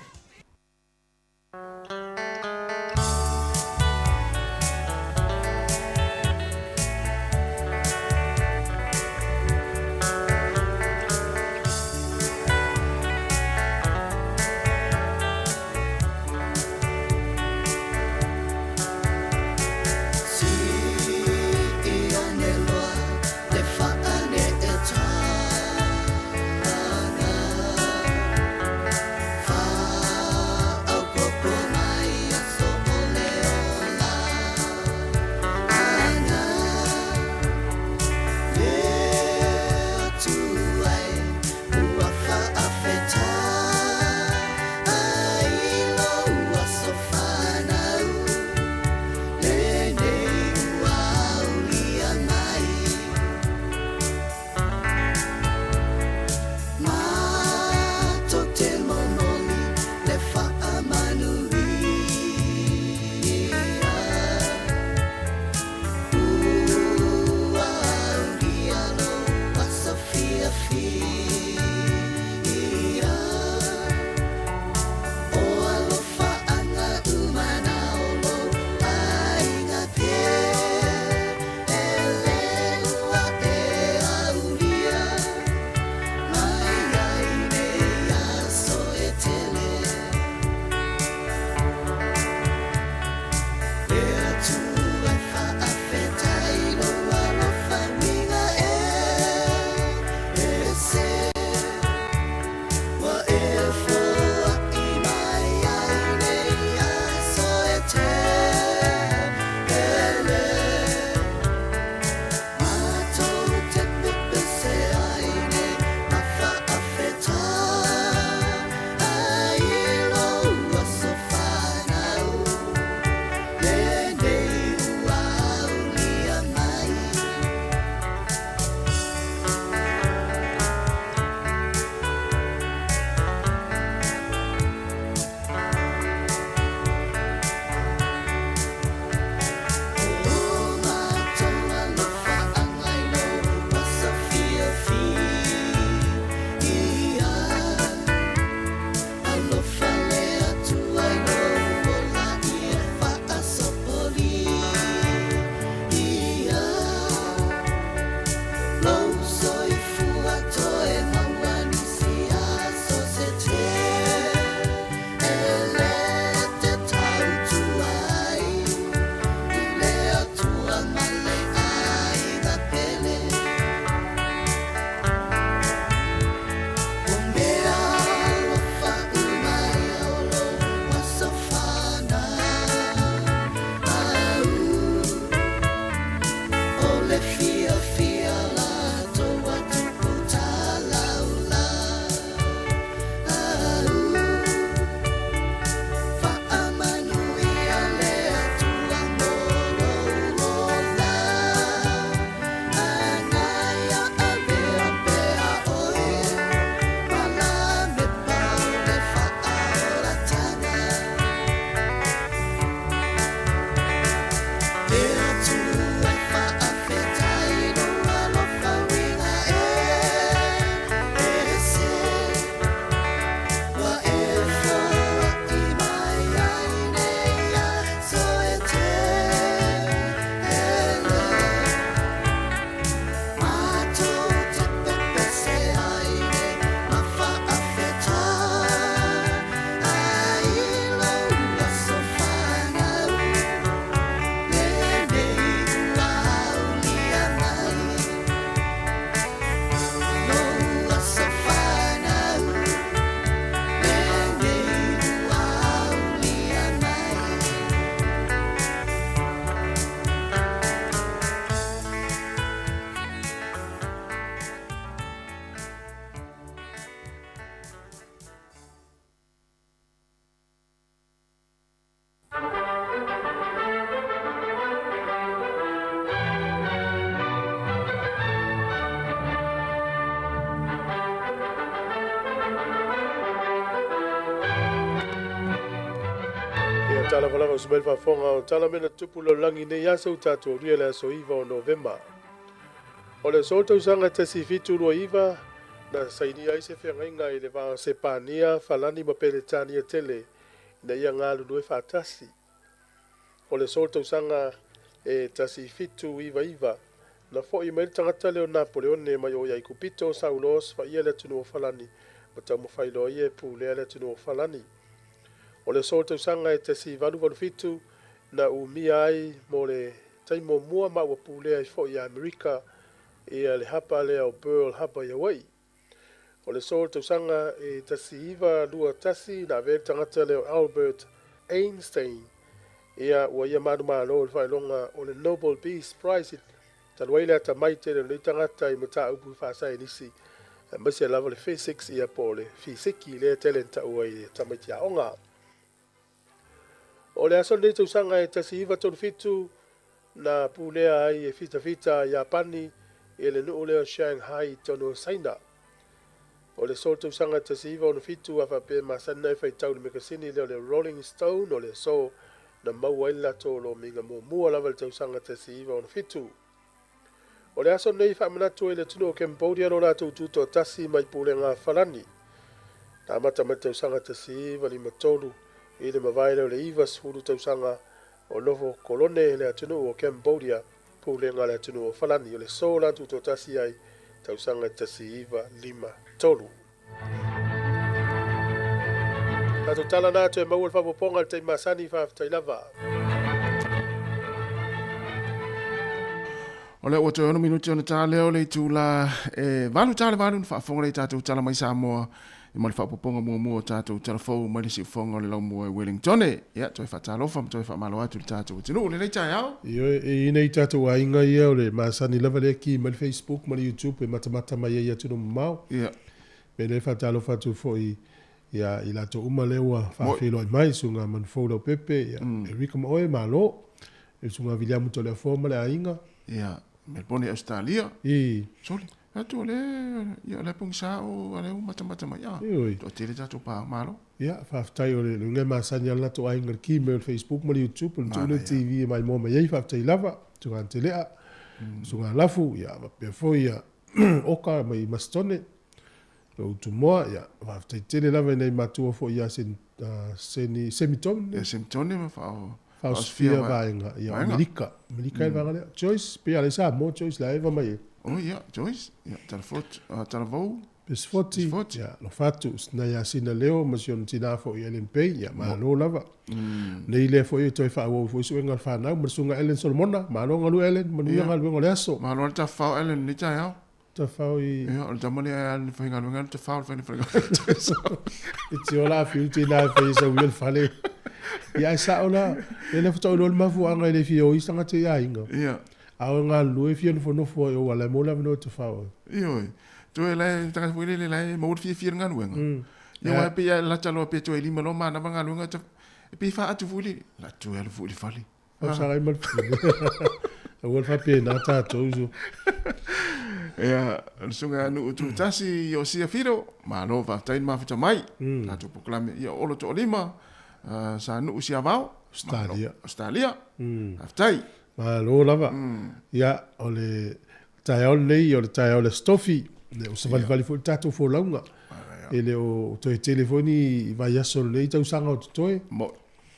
Ia talavalava uso mai le faafofoga o tala mea na tupu lalolagi nei aso ua tatou aulia le aso 9 o Novema. O le aso tausaga 1729 na sainia ai se feagaiga i le va o Sepania, Falani ma Peretania tele ina ia galulue faatasi. O le aso tausaga e 1799 na fo'i mai le tagata lea o Napoleone mai o i Aikupito sa uloa osofaia le atunuu o Falani ma taumafai loa ia e pulea le atunuu o Falani. O le aso tausaga e 1887 na umia ai mo le taimi muamua ma ua pulea ai fo'i ia Amerika ia le hapa lea o Pearl Harbor i Hawaii. O le aso tausaga e 1921 na avea le tagata lea o Albert Einstein ia ua ia manumalo i le faailoga o le Nobel Peace Prize talu ai le atamai tele o lenei tagata i mataupu faasaienisi aemaise lava le physics ia po o le fisiki lea tele na taua i tamaiti aoga. O le aso lenei tausaga e 1937 na pulea ai e fitafita a Iapani i le nuu lea o Shanghai i totonu o Saina. O le aso tausaga 1967 a faapea e masani ona e faitau i le mekasini lea o le Rolling Stone o le aso na maua ai le latou lomiga muamua lava i le tausaga 1967. O le aso lenei e faamanatu ai i le atunuu o Cambodia lo latou tutoatasi mai pulega a Falani. Na amata mai le tausaga 1953 i le mavae lea o le 90 tausaga o nofo kolone le atunuu o Cambodia, pulega a le atunuu o Falani. O le aso la na tutoatasi ai tausaga 1953. Tatou tala na toe maua le faaopoopoga i le taimi masani, faafetai lava. O lea ua toe 6 minuti ona ta lea o le itula e 8 ta le 8 na faafofoga lea i tatou tala mai Samoa i ma le faaopoopoga muamua o tatou tala fou mai le siufofoga o le laumua i Wellingtone. Ia, toe faatalofa ma toe faamalo atu i le tatou atunuu i lenei taeao. Ioe, e i ai nai tatou aiga ia o le masani lava lea ki mai le Facebook ma le YouTube e matamata mai ai i atunuu mamao. Ia. Me lea e faatalofa atu foi ia i latou uma lea ua faafeiloai mai, Susuga Manufou Leaupepe, ia Erika ma oe, malo. Le Susuga Viliamu Toleafoa ma le aiga. Ia, Melbourne i Ausetalia. I. Soli, atu o lea, ia o lea pogisa o lea ua matamata mai. Ah, Ioe. toatele tatou pa, malo. Ia, faafetai o le luga e masani lava le latou aiga i le ki mai o le Facebook ma le YouTube, o le tuu lea TV e maimoa mai ai, faafetai lava. Susuga Antelea, Susuga Lafu, ia faapea foi ia Oka mai Masitone, lou Utumoa, ia faafetai tele lava i nai matua foi ia Seni, Semitone. Ia Semitone ma Fao, Faosofia Vaega, ia Amerika, Amerika e vaega lea. Joyce, pe ala i Samoa Joyce la e va mai e. Oh ia, Joyce, ia Talafot, Talavou. Pesfoti, ia Lofatu, na ia Sina Leo ma si ona tina foi Ellen Pay, ia malo lava. Nei lea foi e toe faaauau foi suega o le fanau ma le susuga Ellen Solomona, malo galue Ellen, manuia galuega o le aso. Malo le tafafao Ellen i lenei taeao. Tafao i... Ia, o le tama lea e le faigaluega le tafao le faigaluega. I tio la fiu tina e fai sau ia le fale. Ia ai sao la, le le faatoa iloa le mafuaaga e le fia o isi tagata i aiga. Ia. A o e galulue e fia nofonofo ai o ala e maua le avanoa e tafao ai. Ioe. Toe la e tagata foi lele la e maua le fiafia i le galuega. Ia aua e pei a lata loa pe toe lima loa manava galuega e pei faatu foi lele. La toe alu foi i le fale. Fausagai ma le fili. Aua le faapena tatou so. Ia, o le susuga ia Nuu Tutasi i Iosia Fido, malo faafetai le mafuta mai. Tatou polokalame ia Olo Toalima, sa Nuu Siavao, Australia. Australia. Faafetai. Malo lava. Ia, o le taeao lenei, o le taeao o le Aso Tofi, o savalivali foi le tatou folauga. E le o toe tele foi ni vaiaso o lenei tausaga o totoe.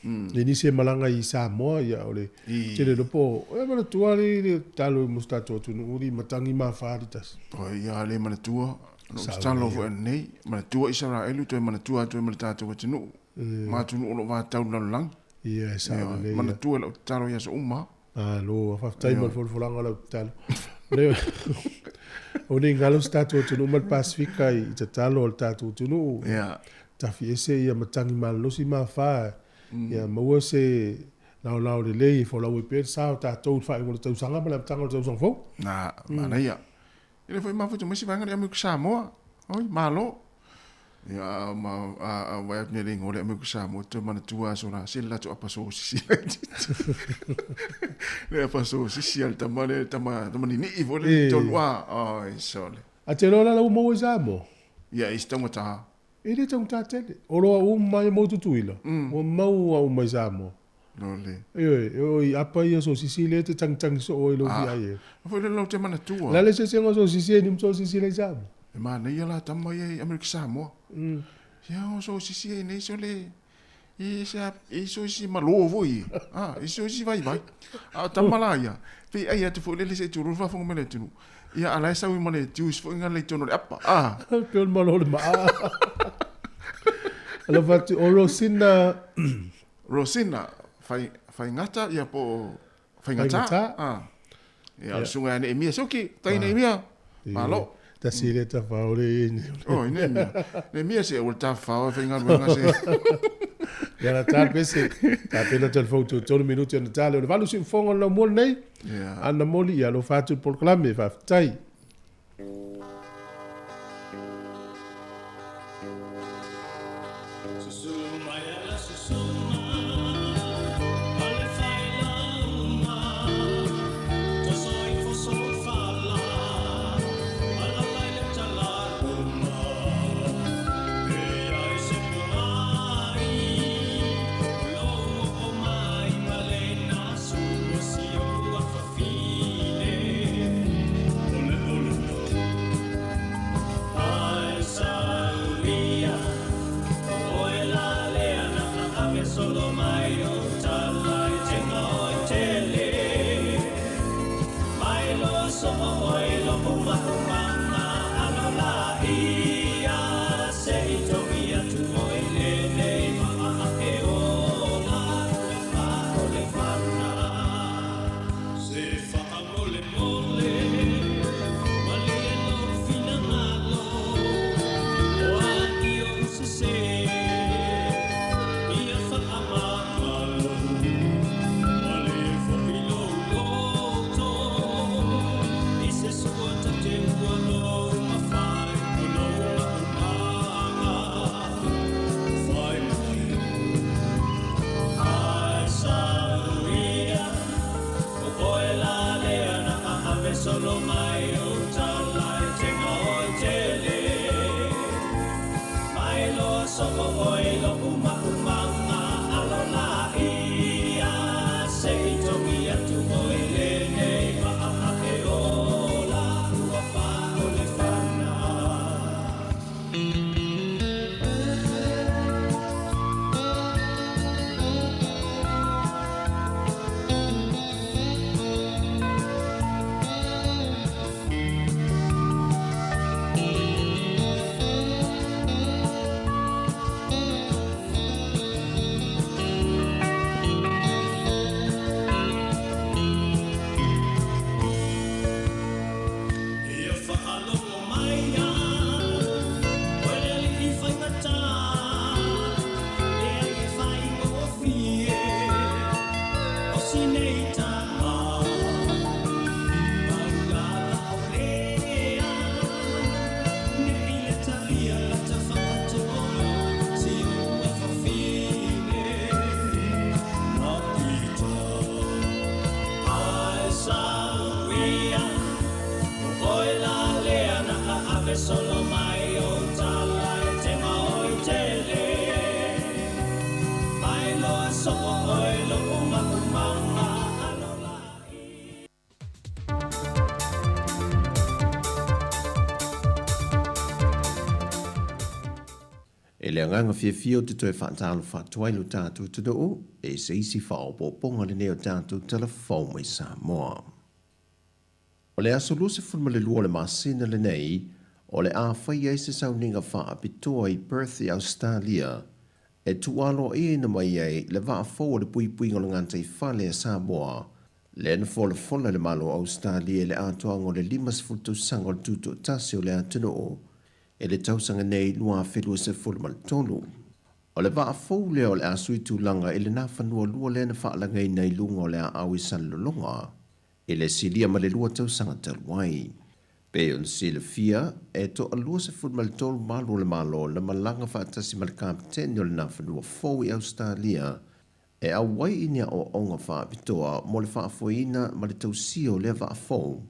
Le nisi e malaga i Samoa, ia o le tele loa po o, e manatua le le tatalo mo se tatou atunuu li matagi ma fa li tasi. O ia le manatua, no tatalo foi anei, manatua Isaraelu toe manatua atu ai ma le tatou atunuu, ma atunuu o lo o vatau i le lalolagi. Ia e sao lelei. Manatua lau tatalo i aso uma. Malo, faafetai mo le folafolaga o lau tatalo. O nei galo se tatou atunuu ma le Pasefika i tatalo a le tatou atunuu. Ia. Tafi ese ia matagi malolosi ma fa, ia maua se laolao lelei e folau ai pea le sa o tatou i le faaiuga o le tausaga ma le amataga o le tausaga fou. Na, manaia. E le foi mafuta mai se vaega le Amerika Samoa. Oi, malo. Ia, ma, a, a, vai atu nei le ingoa o le Amerika Samoa, toe manatua aso la, se le latou apa sosisi. Le apa sosisi a le tama le, tama, tama ninii foi le tonu, a, oi, sole. A te loa la la ua maua i Samoa? Ia, i se taugata. E le taugata tele. O loa uma ia mau Tutuila, ua maua uma i Samoa. Lole. Ioe, e oo i apa ia sosisi lea e te tagitagi soo ai lou fia ai e. A foi le lau te manatua. La le eseesega o sosisi e ni ma sosisi la i Samoa. E manaia la tama ia i Amerika Samoa. Ia o sosisi e nei sole e se a e sosisi malo foi e. Ah, e sosisi vaivai. A o tama la ia, pei ai atu foi lele se i tulu faafofoga mai le atunuu. Ia a la e sau i ma le juice foi nga le i tonu o le apa. Ah. Pei o le malo o le maa. Alofa atu, o Rosina. Rosina, fai, faigata, ia po o faigata. Faigata. Ah. Ia, o le susuga ia Neemia Soki, tai Neemia. Malo. Tasi le tafao le i nei. Oh, i Neemia. Neemia se ua le tafafao e faigaluega se. Ia la ta pese, ta pena tele fou tu tolu minuti ona tale o le valu siufofoga o le laumua lenei. Yeah. Ana moli ia alofa atu i le polokalame, faafetai. E le agaga fiafia ou te toe faatalofa atu ai lo tatou atunuu e se isi faaopoopoga lenei o tatou tala fou mai Samoa. O le aso 22 o le masina lenei, o le a fai ai se sauniga faapitoa i Perth i Ausetalia e tuualoaina mai ai le vaa fou o le puipuiga o le gataifale a Samoa lea na folafola e le Malo o Ausetalia i le atoaga o le 50 tausaga o le tutoatasi o le atunuu i le tausaga nei 2023. O le vaa fou lea o le a sui tulaga i le nafanua lua lea na faalagaina i luga o le aau i Salelologa i le silia ma le 2 tausaga talu ai. Pei ona silafia, e toa-23 malu o le Malo na malaga faatasi ma le Kapeteni o le Nafanua fou i Ausetalia e auai i ni aoaoga faapitoa mo le faafoeina ma le tausia o lea vaa fou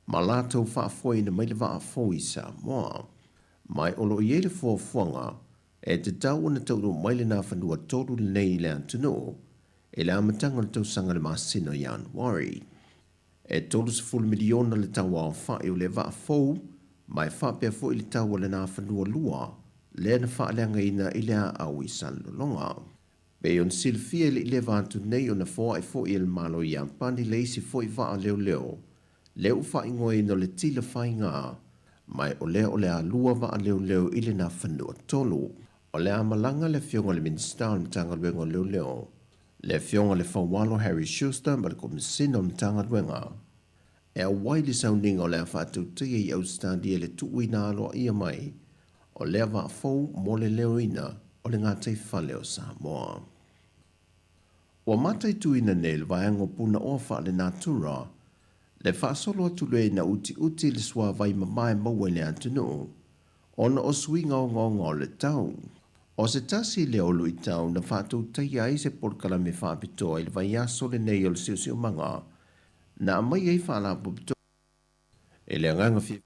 ma latou faafoeina mai le vaa fou i Samoa. Mai o lo o i ai le fuafuaga e tatau ona taunuu mai le Nafanua 3 lenei i le atunuu i le amataga o le tausaga i le masina o Ianuari. E 30 miliona le tau aofai o le vaa fou, ma e faapea foi le tau o le Nafanua 2 lea na faaleagaina i le aau i Salelologa. Pei ona silafia e le i leva atu nei ona foai foi e le Malo Iapani le isi foi vaa leoleo lea ua faaigoaina o le Tila Faiga, ma o lea o le a lua vaa leoleo i le Nafanua 3. O le a malaga le Afioga i le Minisita o le Matagaluega o Leoleo, le Afioga i le Faualo Harry Schuster ma le Komesina o le Matagaluega e auai le sauniga o le a faatautaia i Ausetalia i le tuuina aloaia mai o lea vaa fou mo le leoina o le gataifale o Samoa. Ua mataituina nei le vaega o Punaoa Faalenatura le faasolo atu lea ina utiuti le suavai mamae maua i le atunuu ona o suiga ogaoga o le tau. O se tasi lea o luitau na faatautaia ai se polokalame faapitoa i le vaiaso lenei o le siosiomaga na aumai ai faalapotopotoga e le agaga fiafia.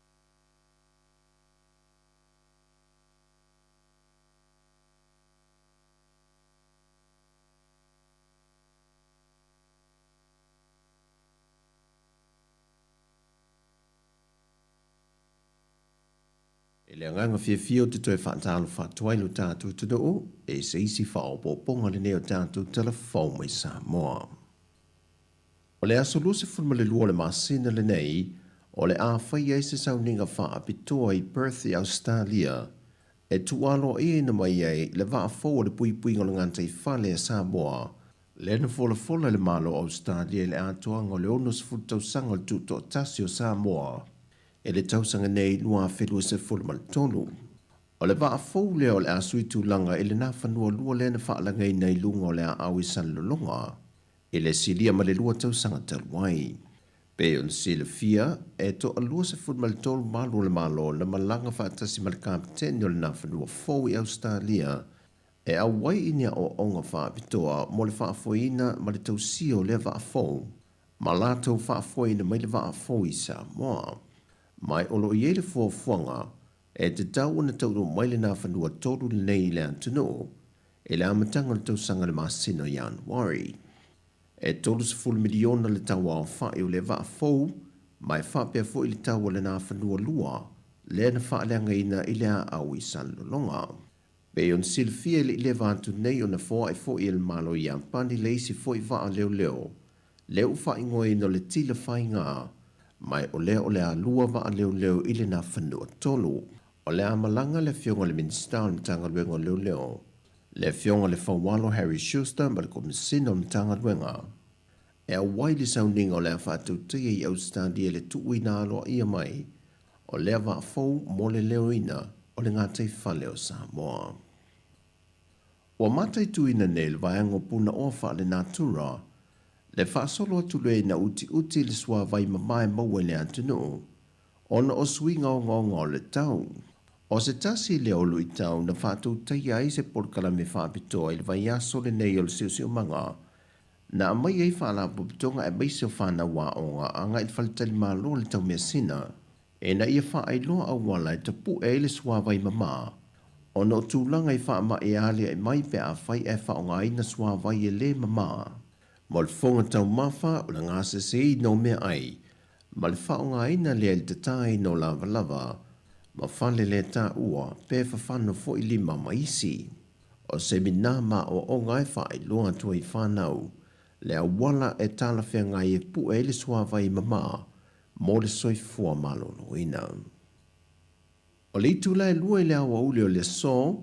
E le agaga fiafia ou te toe faatalofa atu ai lo tatou atunuu e se isi faaopoopoga lenei o tatou tala fou mai Samoa. O le aso 22 o le masina lenei, o le a fai ai se sauniga faapitoa i Perth i Ausetalia e tuualoaina mai ai le vaa fou o le puipuiga o le gataifale a Samoa lea na folafola e le Malo o Ausetalia i le atoaga o le 60 tausaga o le tutoatasi o Samoa i le tausaga nei 2023. O le vaa fou lea o le a sui tulaga i le nafanua lua lea na faalagaina i luga o le aau i Salelologa i le silia ma le 2 tausaga talu ai. Pei ona silafia, e toa-23 malu o le Malo na malaga faatasi ma le Kapeteni o le Nafanua fou i Ausetalia e auai i ni aoaoga faapitoa mo le faafoeina ma le tausia o lea vaa fou ma latou faafoeina mai le vaa fou i Samoa. Mai o lo o i ai le fuafuaga e tatau ona taunuu mai le Nafanua 3 lenei i le atunuu i le amataga o le tausaga i le masina o Ianuari. E 30 miliona le tau aofai o le vaa fou, ma e faapea foi le tau o le Nafanua 2 lea na faaleagaina i le aau i Salelologa. Pei ona silafia e le i leva atu nei ona foai foi e le Malo o Iapani le isi foi vaa leoleo lea ua faaigoaina o le Tila Faiga, ma o lea o le a lua vaa leoleo i le Nafanua 3. O le a malaga le Afioga i le Minisita o le Matagaluega o Leoleo, le Afioga i le Faualo Harry Schuster ma le Komesina o le Matagaluega e auai le sauniga o le a faatautaia i Ausetalia le tuuina aloaia mai o lea vaa fou mo le leoina o le gataifale o Samoa. Ua mataituina nei le vaega o Punaoa Faalenatura le faasolo atu lea ina utiuti le suavai mama e maua i le atunuu ona o suiga ogaoga o le tau. O se tasi lea o luitau na faatautaia ai se polokalame faapitoa i le vaiaso lenei o le Siosiomaga na aumai ai faalapotopotoga aemaise o fanau aoga agai i le faletalimalo o le Taumeasina ina ia faailoa auala e tapue ai le suavai mama ona o tulaga i faamai e aliae mai pe afai ae faaaogaina suavai e le mama. Mo le fofoga taumafa o le gaseseina o meaai ma le faaaogaina lea i le tataina o lavalava ma fale le taua pe fafano foi lima ma isi. O semina ma aoaoga e faailoa atu ai i fanau le auala e talafeagai e pue ai le suavai mama mo le soifua maloloina. O le itula e 2 i le aoauli o le aso,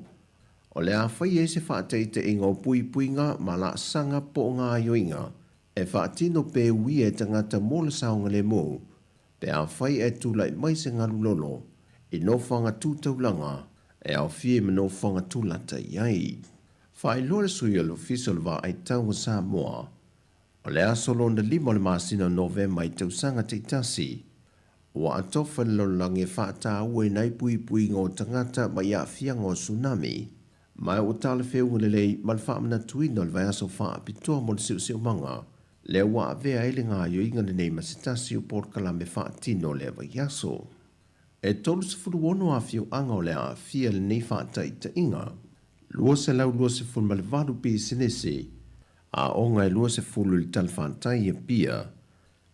o le a fai ai se faataitaiga o puipuiga ma laasaga po o gaoioiga e faatino pe uia e tagata mo le saogalemu pe afai ae tulai mai se galulolo i nofoaga tu taulaga e aofia i ma nofoaga tulata i ai. Faailoa le sui o le Ofisa o le Vaai Tau o Samoa, o le aso lona 5 o le masina o Novema i tausaga taitasi, Ua atofa le lalolagi e faatauaina ai puipuiga o tagata mai aafiaga o tsunami, ma ua talafeuga lelei ma le faamanatuina o le vaiaso faapitoa mo le siosiomaga lea ua avea ai le gaoioiga lenei ma se tasi o polokalame faatino o lea vaiaso. E 36 afioaga o le a aafia i lenei faataitaiga, 228 pisinisi, aoga e 20 i le talafatai i Apia,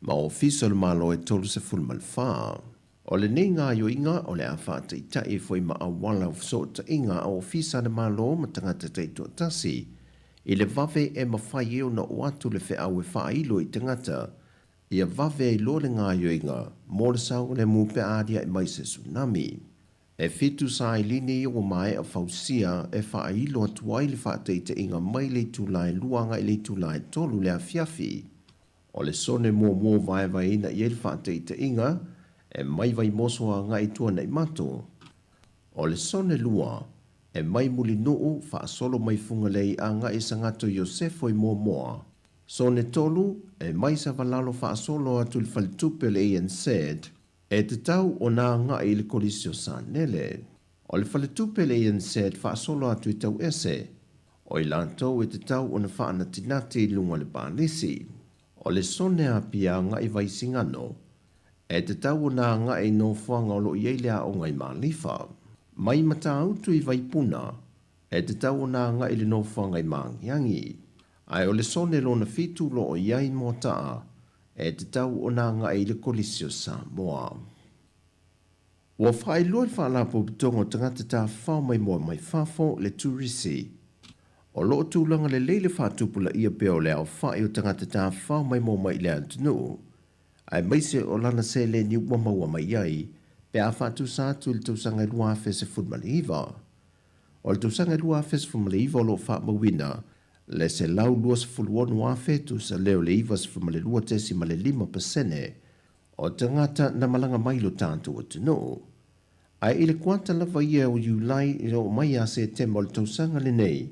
ma Ofisa o le Malo e 34. O lenei gaoioiga o le a faataitai ai foi ma auala o fesootaiga a Ofisa a le Malo ma tagata taitoatasi i le vave e mafai ai ona oo atu le feau e faailo i tagata ia vave ai loa le gaoioiga mo le saogalemu pe a aliae mai se tsunami. E fitu sailini ua maea fausia e faailo atu ai le faataitaiga mai le itula e 2 agai le itula e 3 le afiafi. O le sone muamua vaevaeina i ai le faataitaiga e mai Vaimoso agai i Tuanaimato. O le sone lua, e mai Mulinuu faasolo mai Fugalei agai i Sagato Iosefo i Moamoa. Sone tolu, e mai Savalalo faasolo atu i le faletupe o le ANZ, e tatau ona agai i le Kolisi o Sanele. O le faletupe le ANZ faasolo atu i Tauese, o i latou e tatau ona faanatinati i luga o le palisi. O le sone Apia agai Vaisigano, e tatau ona agai i nofoaga o lo o i ai le aoga i Malifa. Mai Matautu i Vaipuna, e tatau ona agai i le nofoaga i Magiagi. Ae o le sone lona fitu o lo o i ai Moataa, e tatau ona agai i le Kolisi o Samoa. Ua faailoa e le Faalapotopotoga o Tagata Tafafao Maimoa Mai Fafo le Turisi. O lo o tulaga lelei le faatupulaia pea o le aofai o tagata tafafao maimoa mai i le atunuu, aemaise o lana seleni ua maua mai ai pe a faatusa atu i le tausaga e 2019. O le tausaga e 2019 o lo o faamauina le 126,000 tusa lea o le 92.5 pasene O tagata na malaga mai lo tatou atunuu. Ae i le kuata lava ia o Iulai i oo mai ia Setema o le tausaga lenei,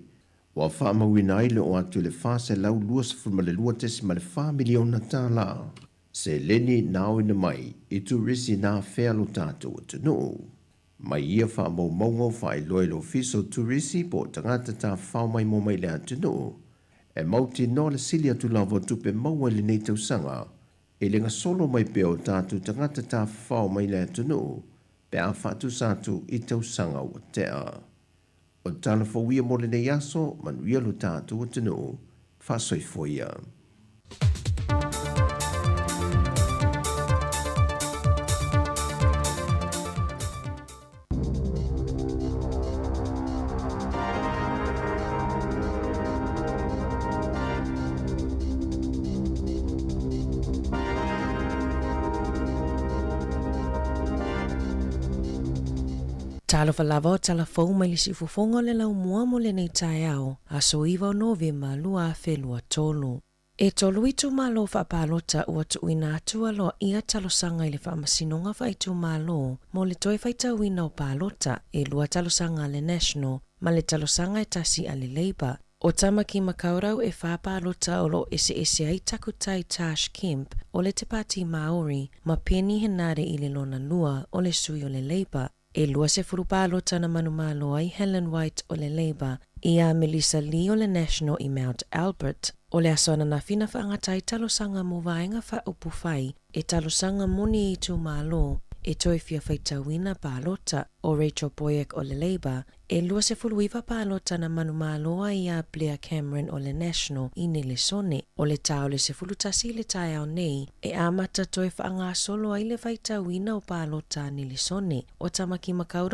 ua faamauina ai le oo atu i le $422.4 miliona tala seleni na aoina mai i turisi na afea lo tatou atunuu. Mai ia faamaumauga o faailoa i le Ofisa o Turisi po o tagata tafafao maimoa mai le atunuu, e mautinoa le sili atu lava o tupe maua i lenei tausaga I le gasolo mai pea o tatou tagata tafafao mai le atunuu pe a faatusa atu i tausaga ua tea. O tala fou ia mo lenei aso, manuia lo tatou atunuu. Faasoifua ia. Talofa lava o tala fou mai le siufofoga o le laumua mo lenei taeao, aso 9 o Novema 2023. E tolu itumalo faapalota ua tuuina atu aloaia talosaga i le Faamasinoga Faaitumalo mo le toe faitauina o palota, e lua talosaga a le National ma le talosaga e tasi a le Labour. O Tamaki Makaurau e whā palota o lo o eseese ai Takutai Tarsh Kemp o le Te Pāti Māori ma Peeni Henare i le lona lua o le sui o le Labour. E 20 palota na manumalo ai Helen White o le Labour iā Melissa Lee o le National i Mount Albert. O le aso ananafi na faagata ai talosaga mo vaega faaupufai e talosaga moni i itumalo e toe fia faitauina palota. O Rachel Boyack o le Labour e 29 palota na manumalo ai iā Blair Cameron o le National i Nelesone. O le ta o le 11 i le taeao nei e amata toe faagasolo ai le faitauina o palota a Nelesone. O Tamaki Makaurau.